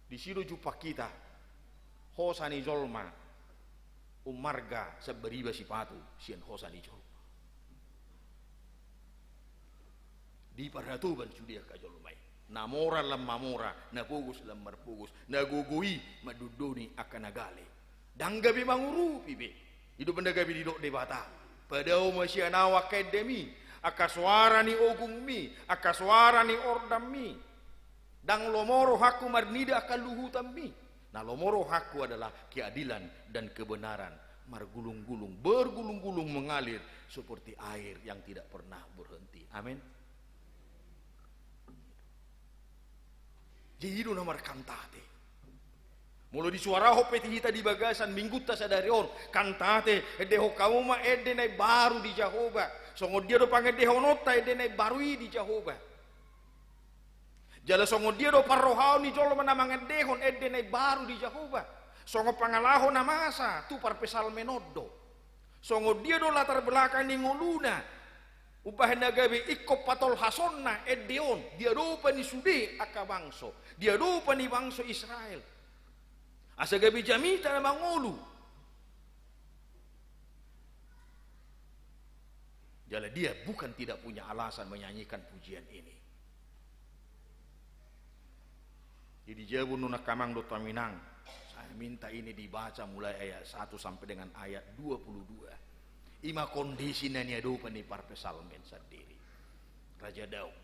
Disi do jumpang hita hosa ni jolma, ummarga sambariba sipatu sian hosa ni jolma. Diparhatoban sude angka jolma i. Na mora lam mamora, na pogos lam marpogos, na gogo i mandondoni angka na gale. Ndang gabe mangurupi be. I do umbahen na gabe didok Debata: Padao ma sian ahu angka endemi, angka soara ni ogungmi, angka soara ni ordammi. Ndang lomo rohangku marnida angka luhutanmi. Na lomo rohangku adalah keadilan dan kebenaran. Margulung-gulung, bergulung-gulung mengalir seperti air yang tidak pernah berhenti. Amin. Jadi i do na markantate. Molo disuarahon pe hita di bagasan minggunta sadari on, kantate, endehon hamu ma ende na imbaru di Jahowa. Songon dia do pangendehononta ende na imbaru i di Jahowa? Jala songon dia do parrohaon ni jolma na mangendehon ende na imbaru di Jahowa? Songon pangalaho na masa tu parpsalmen on do. Songon dia do latar belakang ni ngoluna umbahen na gabe ingkon patolhasonna ende on di adopan ni sude angka bangso, di adopan ni bangso Israel, asa gabe jamita na mangolu? Jala dia bukan tidak punya alasan menyanyikan pujian ini. Jadi jabu nunang amang dohot inang, saya minta ini dibaca mulai ayat satu sampai dengan ayat dua puluh dua. I ma kondisi na niadopan ni parpsalmen sandiri. Raja Daud.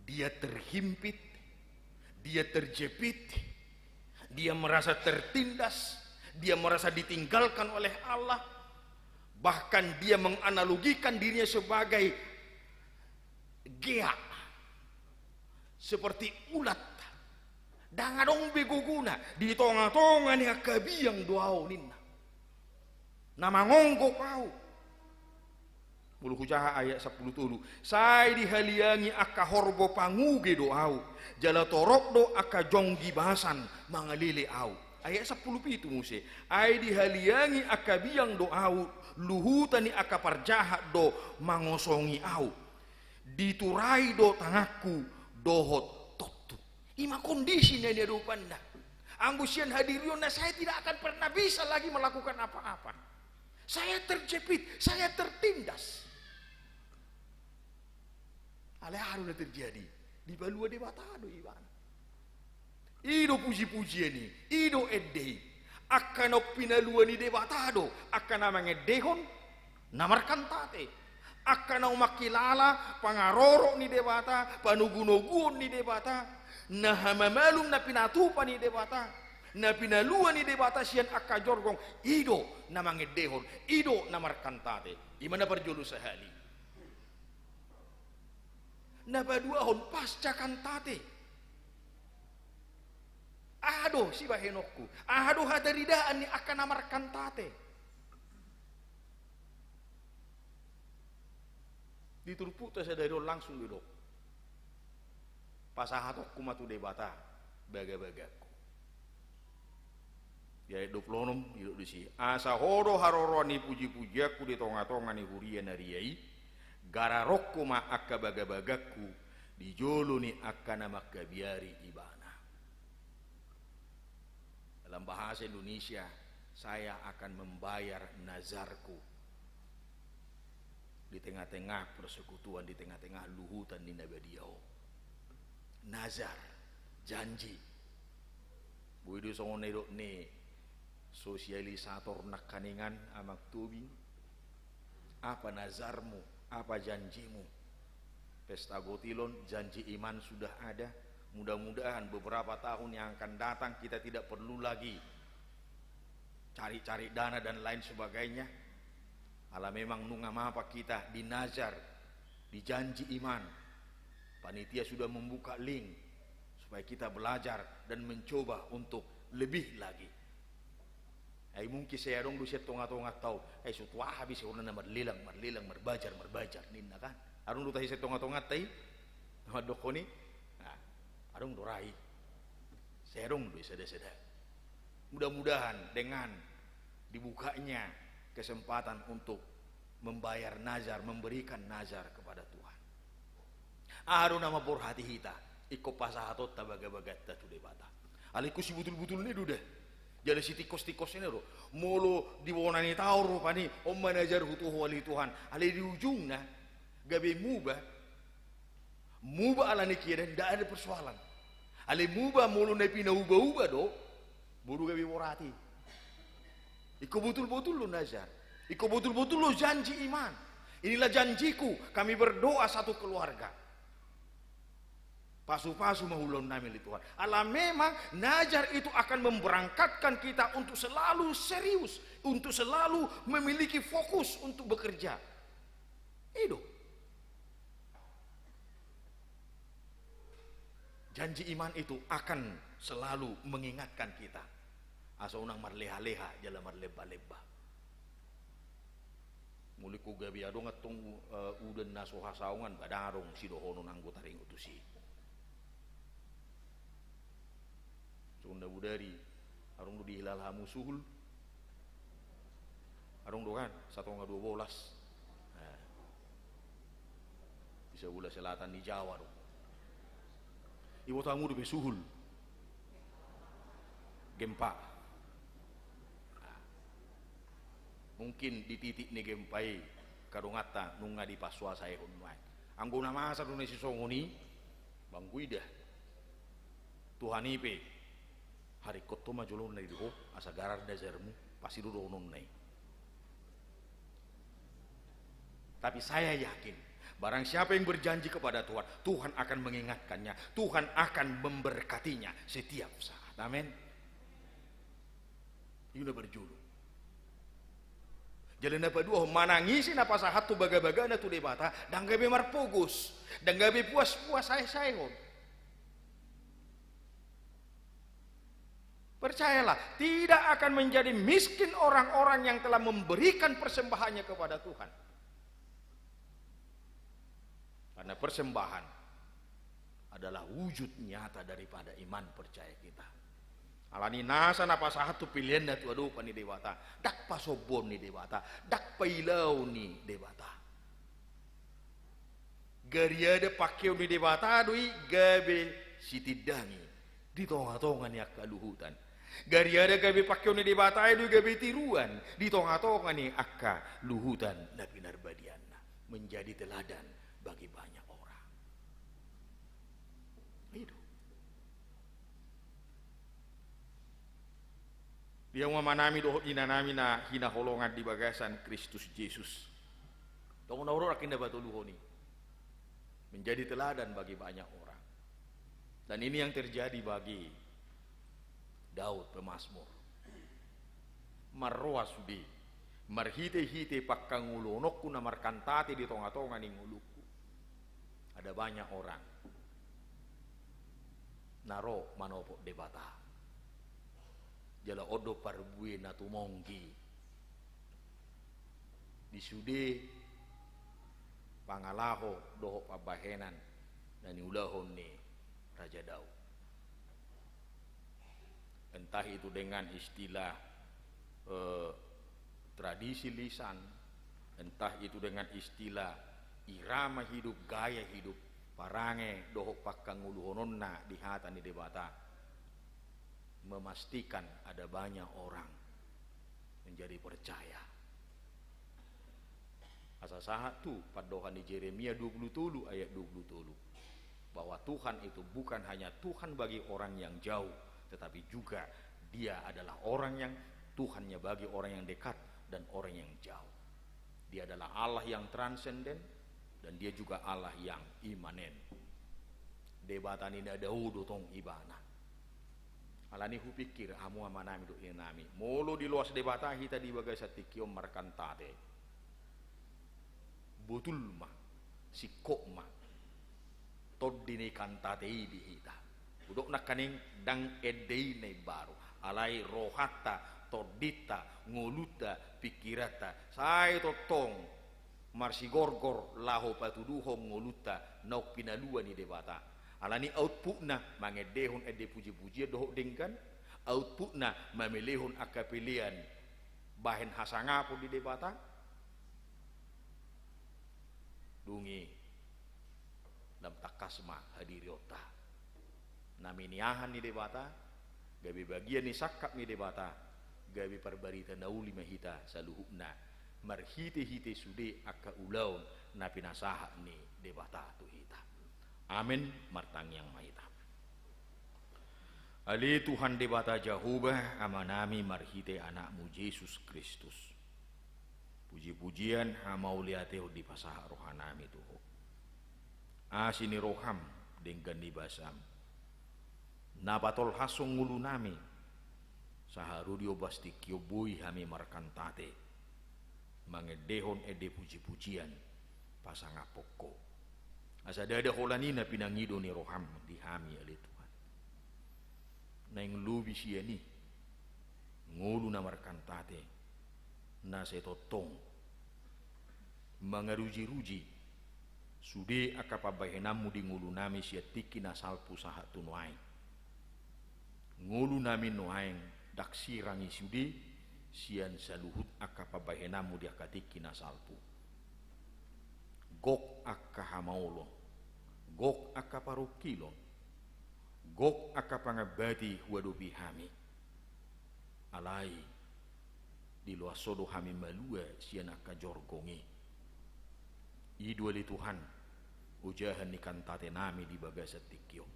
Dia terhimpit, dia terjepit, dia merasa tertindas, dia merasa ditinggalkan oleh Allah. Bahkan dia menganalogikan dirinya sebagai gea, seperti ulat. Ndang adong be gogona, di tonga-tonga ni angka biang do ahu, ninna. Na mangonggok ahu. Molo hujaha ayat sampulu tolu: Sai dihaliangi angka horbo panguge do ahu, jala torop do angka jonggi basan mangalele ahu. Ayat sampulu pitu muse: Ai dihaliangi angka biang do ahu, luhutan ni angka parjahat do mangosongi ahu. Diturai do tanganku dohot tontu. I ma kondisi na niadopanna. Anggo sian hadirionna, saya tidak akan pernah bisa lagi melakukan apa-apa. Saya terjepit, saya tertindas. Alai aha do na terjadi? Dipalua Debata do ibana. I do puji-pujian i, i do ende i. Angka naung pinalua ni Debata do angka na mangendehon na markantate. Angka naung mangkilala pangarorot ni Debata, panogunoguon ni Debata, na hamamalum na pinatupa ni Debata, na pinalua ni Debata sian angka jorgong, i do na mangendehon, i do na markantate. I ma na parjolo sahali. Na paduahon, pasca kantate. Aha do sibahenonku? Aha do hataridaan ni angka na markantate? Di turpukta sadari on langsung didok: Pasahatonku ma tu Debata bagabagangku. Di ayat dua puluh onom didok disi: Asa Ho do haroroan ni pujipujianku di tongatonga ni huria na ria i, gararonku ma angka bagabagangku di jolo ni angka na mangkabiari ibana. Dalam bahasa Indonesia, saya akan membayar nazarku di tengah-tengah persekutuan, di tengah-tengah luhutan ni na badia on. Nazar, janji. Boi do songon na nidok ni sosialisator nangkaningan, Amang Tobing. Apa nazarmu? Apa janjimu? Pesta Gotilon, janji iman sudah ada. Mudah-mudahan beberapa tahun yang akan datang kita tidak perlu lagi cari-cari dana dan lain sebagainya. Ala memang nunga mapa kita di nazar, di janji iman. Panitia sudah membuka link supaya kita belajar dan mencoba untuk lebih lagi. Ai mungkin sai adong do sian tongatonganta on, ai so tua habis, hona na marlelang, marlelang, marbajar, marbajar, ninna kan. Adong do tahe sian tongatonganta i na mandokkon i? Nah, adong do ra i. Sai adong do i sadasada. Mudah-mudahan dengan dibukanya kesempatan untuk membayar nazar, memberikan nazar kepada Tuhan. Aha do na mamborhati hita? Ingkon pasahatonta bagabaganta tu Debata. Alai ingkon sibutulbutulna i do da. Jala sitingkostingkosna do. Molo di bona ni taon rupani, on ma nazarhu tu Ho ale Tuhan. Alai di ujungna gabe muba. Muba ala ni keadaan, nda ada persoalan. Alai muba molo na pinauba-uba do, boru gabe borat i. Ingkon botul-botul do nazar. Ingkon botul-botul do janji iman. Inilah janjiku, kami berdoa satu keluarga. Pasu-pasu ma ulaon nami ale Tuhan. Ala memang nazar itu akan memberangkatkan kita untuk selalu serius, untuk selalu memiliki fokus untuk bekerja. I do. Janji iman itu akan selalu mengingatkan kita. Asa unang marleha-leha jala marlemba-lemba. Molo ingkon gabe adong antong, eh, udan na so hasaongan, ba ndang adong sidohonon anggo taringot tusi. Songon na bodari, adong do dihilala hamu suhul? Adong do kan, satonga dua bolas. Nah. Di sabola selatan ni Jawa do. Iboto hamu dope suhul? Gempa. Nah. Mungkin di titik ni gempa i, angka donganta nunga dipasuasaihon nuaeng. Anggo na masa do na sisongon i, banggu ida. Tuhan i pe, haringkothon ma jolona di ho, asa garar nazarmu, pasti do dohononna i. Tapi saya yakin, barang siapa yang berjanji kepada Tuhan, Tuhan akan mengingatkannya, Tuhan akan memberkatinya setiap saat. Amin. I do na parjolo. Jala na paduahon, manang ise na pasahat tu bagabagana tu Debata, ndang gabe marpogos, ndang gabe puas-puas sae-saehon. Percayalah, tidak akan menjadi miskin orang-orang yang telah memberikan persembahannya kepada Tuhan. Karena persembahan adalah wujud nyata daripada iman percaya kita. Alani nasa na pasahat tu peleanna tu adopan ni Debata, ndang pasombuon ni Debata, ndang pailaon ni Debata. Gariada pangkeon ni Debata do i gabe sitindangi di tonga-tonga ni angka luhutan. Gariada gabe pangkeon ni Debata i do i gabe tiruan di tonga-tonga ni angka luhutan na pinarbadianna, menjadi teladan bagi banyak orang. I do. Di hamu amanami dohot inanami na hinaholongan di bagasan Kristus Jesus. Tong na ro rakin na patoluhon i. Menjadi teladan bagi banyak orang. Dan ini yang terjadi bagi Daud pemazmur. Marroha sude, marhite-hite pangkangoluhononku na markantate di tonga-tonga ni ngolungku. Ada banyak orang na ro manopot Debata. Jala on do parbue na tumonggi di sude pangalaho dohot pambahenan na niulahon ni Raja Daud. Entah itu dengan istilah, eh, tradisi lisan, entah itu dengan istilah irama hidup, gaya hidup, parange dohot pangkangoluhononna di hata ni Debata, memastikan ada banyak orang menjadi percaya. Asa sahat tu pandohan ni Jeremia dua puluh tolu ayat dua puluh tolu, bahwa Tuhan itu bukan hanya Tuhan bagi orang yang jauh, tetapi juga Dia adalah orang yang, Tuhannya bagi orang yang dekat dan orang yang jauh. Dia adalah Allah yang transenden dan Dia juga Allah yang imanen. Debata ni na dao do tong Ibana. Alani hupikir, hamu amanami dohot inanami, molo diloas Debata hita di bagasan tingki on markantate, botul ma, singkop ma tondi ni kantate i di hita. Hudok nangkaning ndang ende i na imbaru, alai rohanta, tondinta, ngolunta, pingkiranta, sai tongtong marsigorgor laho patuduhon ngolunta naung pinalua ni Debata. Alani outputna mangendehon ende puji-pujian dohot denggan, outputna mamelehon angka pelean bahen hasangapon di Debata. Dung i lam tangkas ma hadirionta. Na miniahan ni Debata, gabe bagian ni sangkap ni Debata, gabe parbarita na uli ma hita saluhutna, marhite-hite sude angka ulaon na pinasahat ni Debata tu hita. Amen. Martangiang ma hita. Ale Tuhan Debata Jahowa, Amanami marhite Anakmu Jesus Kristus, puji-pujian, hamauliatehon dipasahat rohanami tu Ho. Asi ni roham, denggan ni basam, na patolhashon ngolunami, sahat ro di ombas tingki on boi hami markantate mangendehon ende puji-pujian pasangaphon Ho. Asa ndada holan i na pinangido ni roham di hami, ale Tuhan. Naeng lobi sian i ngolu na markantate, na sai tongtong mangaruji-ruji sude angka pambahenanmu di ngolunami sian tingki na salpu sahat tu nuaeng. Ngolunami nuaeng ndang sirang i sude sian saluhut angka pambahenanmu di angka tingki na salpu. Gok angka hamaolon, gok angka parungkilon, gok angka pangambati huadopi hami. Alai diloas Ho do hami malua sian angka jorgong i. I do ale Tuhan ojahan ni kantatenami di bagasan tingki on.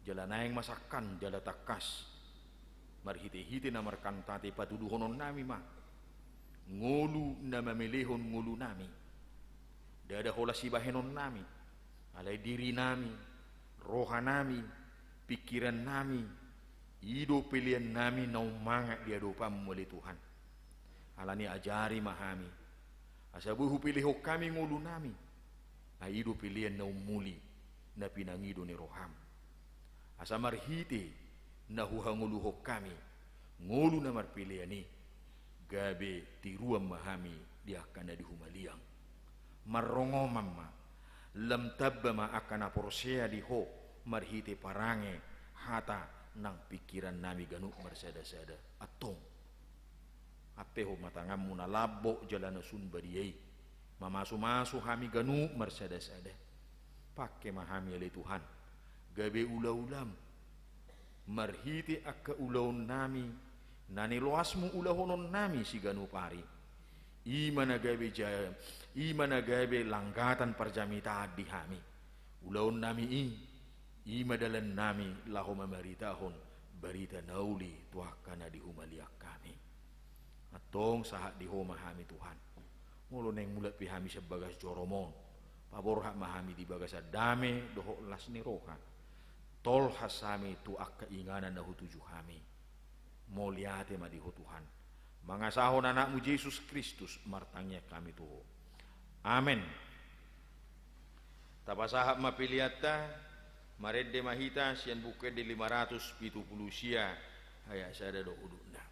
Jala naeng ma sangkan jala tangkas marhite-hite na markantate patuduhononnami ma ngolu na mamelehon ngolunami. Ndada holan sibahenonnami, alai dirinami, rohanami, pingkirannami, i do peleannami na ummangat di adopanmu ale Tuhan. Alani ajari ma hami, asa boi hupelehon hami ngolunami, ai i do pelean na ummuli na pinangido ni roham. Asa marhite na huhangoluhon hami ngolu na marpelean i, gabe tiruan ma hami di angka na di humaliang. Marrongoman ma, lam tamba ma angka na porsea di Ho marhite parange, hata nang pingkirannami ganup marsada-sada. Antong, ampehon ma tanganmu na lambok jala na sun badia i mamasu-masu hami ganup marsada-sada. Pangke ma hami ale Tuhan, gabe ula-ulam, marhite angka ulaonnami na niloasmu ulahononnami siganup ari. I ma na gabe ja-, i ma na gabe langgatan parjamitaan di hami. Ulaonnami i, i ma dalannami laho mamaritahon barita na uli tu angka na di humaliang hami. Antong sahat di Ho ma hami Tuhan. Molo naeng mulak pe hami sian bagas jorom on, paborhat ma hami di bagasan dame dohot las ni roha. Tolhas hami tu angka inganan na hutuju hami. Mauliate ma di Ho Tuhan. Mangasahon Anakmu Jesus Kristus martangiang hami tu Ho. Amen. Tapasahat ma peleanta, marende ma hita sian Buku Ende lima ratus pitu pulu sia, ayat sada dohot udutna.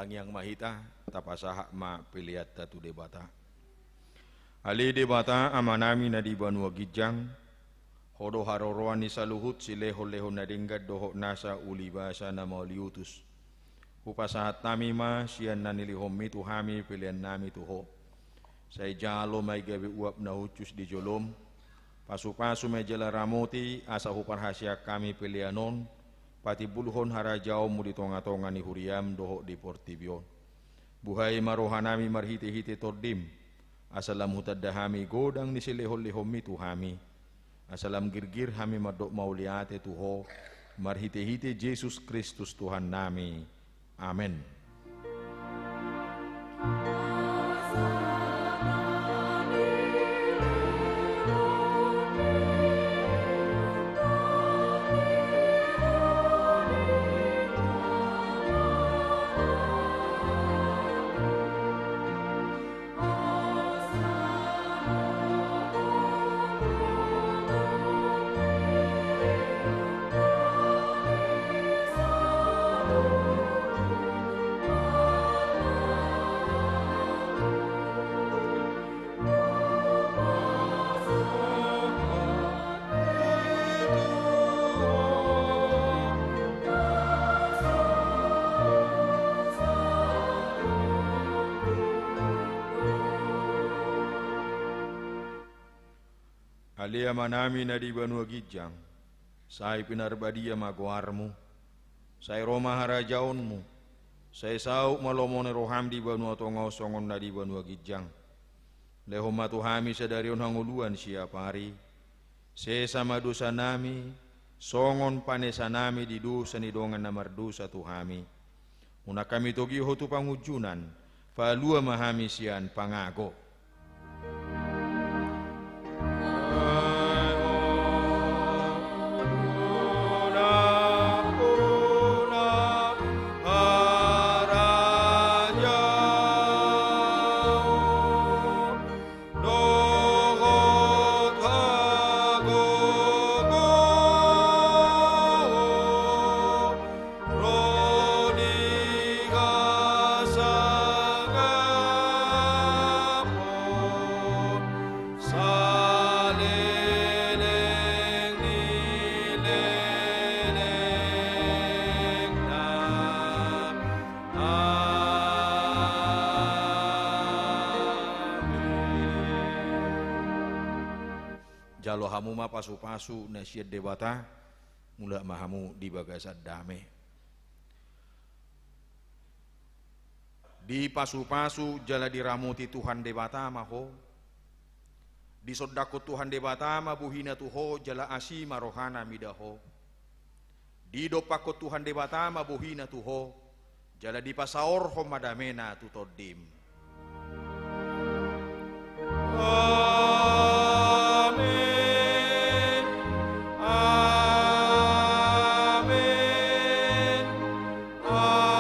Tangiang ma hita, tapasahat ma peleanta tu Debata. Ale Debata, Amanami na di banua ginjang, Ho do haroroan ni saluhut silehonlehon na denggan dohot nasa ulibasa na mauliutus. Hupasahat hami ma sian na nilehonMi tu hami peleannami tu Ho. Sai jalo ma i gabe uap na hushus di joloM. Pasupasu ma i jala ramoti asa huparhaseang hami pelean on patimbulhon harajaonMu di tongatonga ni huriaM dohot di portibi on. Buhai ma rohanami marhitehite TondiM, asa lam hutanda hami godang ni silehonlehonMi tu hami. Asa lam girgir hami mandok mauliate tu Ho, marhitehite Jesus Kristus Tuhannami. Amen. Ale Amanami na di banua ginjang, sai pinarbadia ma goarMu, sai ro ma harajaonMu, sai saut ma lomo ni rohaM di banua tonga on songon na di banua ginjang. Lehon ma tu hami sadari on hangoluan siapari, sesa ma dosanami, songon panesanami di dosa ni dongan na mardosa tu hami. Unang hami togihon tu pangunjunan, palua ma hami sian pangago. Dohot hagogoon ro di hasangapon saleleng ni lelengna. Amen. Jalo hamu ma pasupasu na sian Debata, mulak ma hamu di bagasan dame. Dipasupasu jala diramoti Tuhan Debata ma ho. Disondangkon Tuhan Debata ma bohina tu ho jala asi ma rohana mida ho. Didompakkon Tuhan Debata ma bohina tu ho, jala dipasaorhon ma damena tu tondim. Amen. Amen. Amen.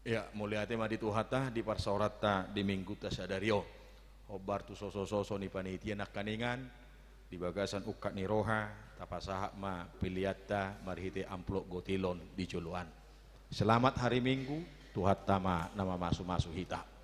Ia, mauliate ma di Tuhanta, di parsaoranta di minggunta sadari on. Hombar tu sosososo ni panitia nangkaningan, di bagasan ungkap ni roha, tapasahat ma peleanta marhite amplop gotilon di joloan. Selamat hari Minggu, Tuhanta ma na mamasumasu hita.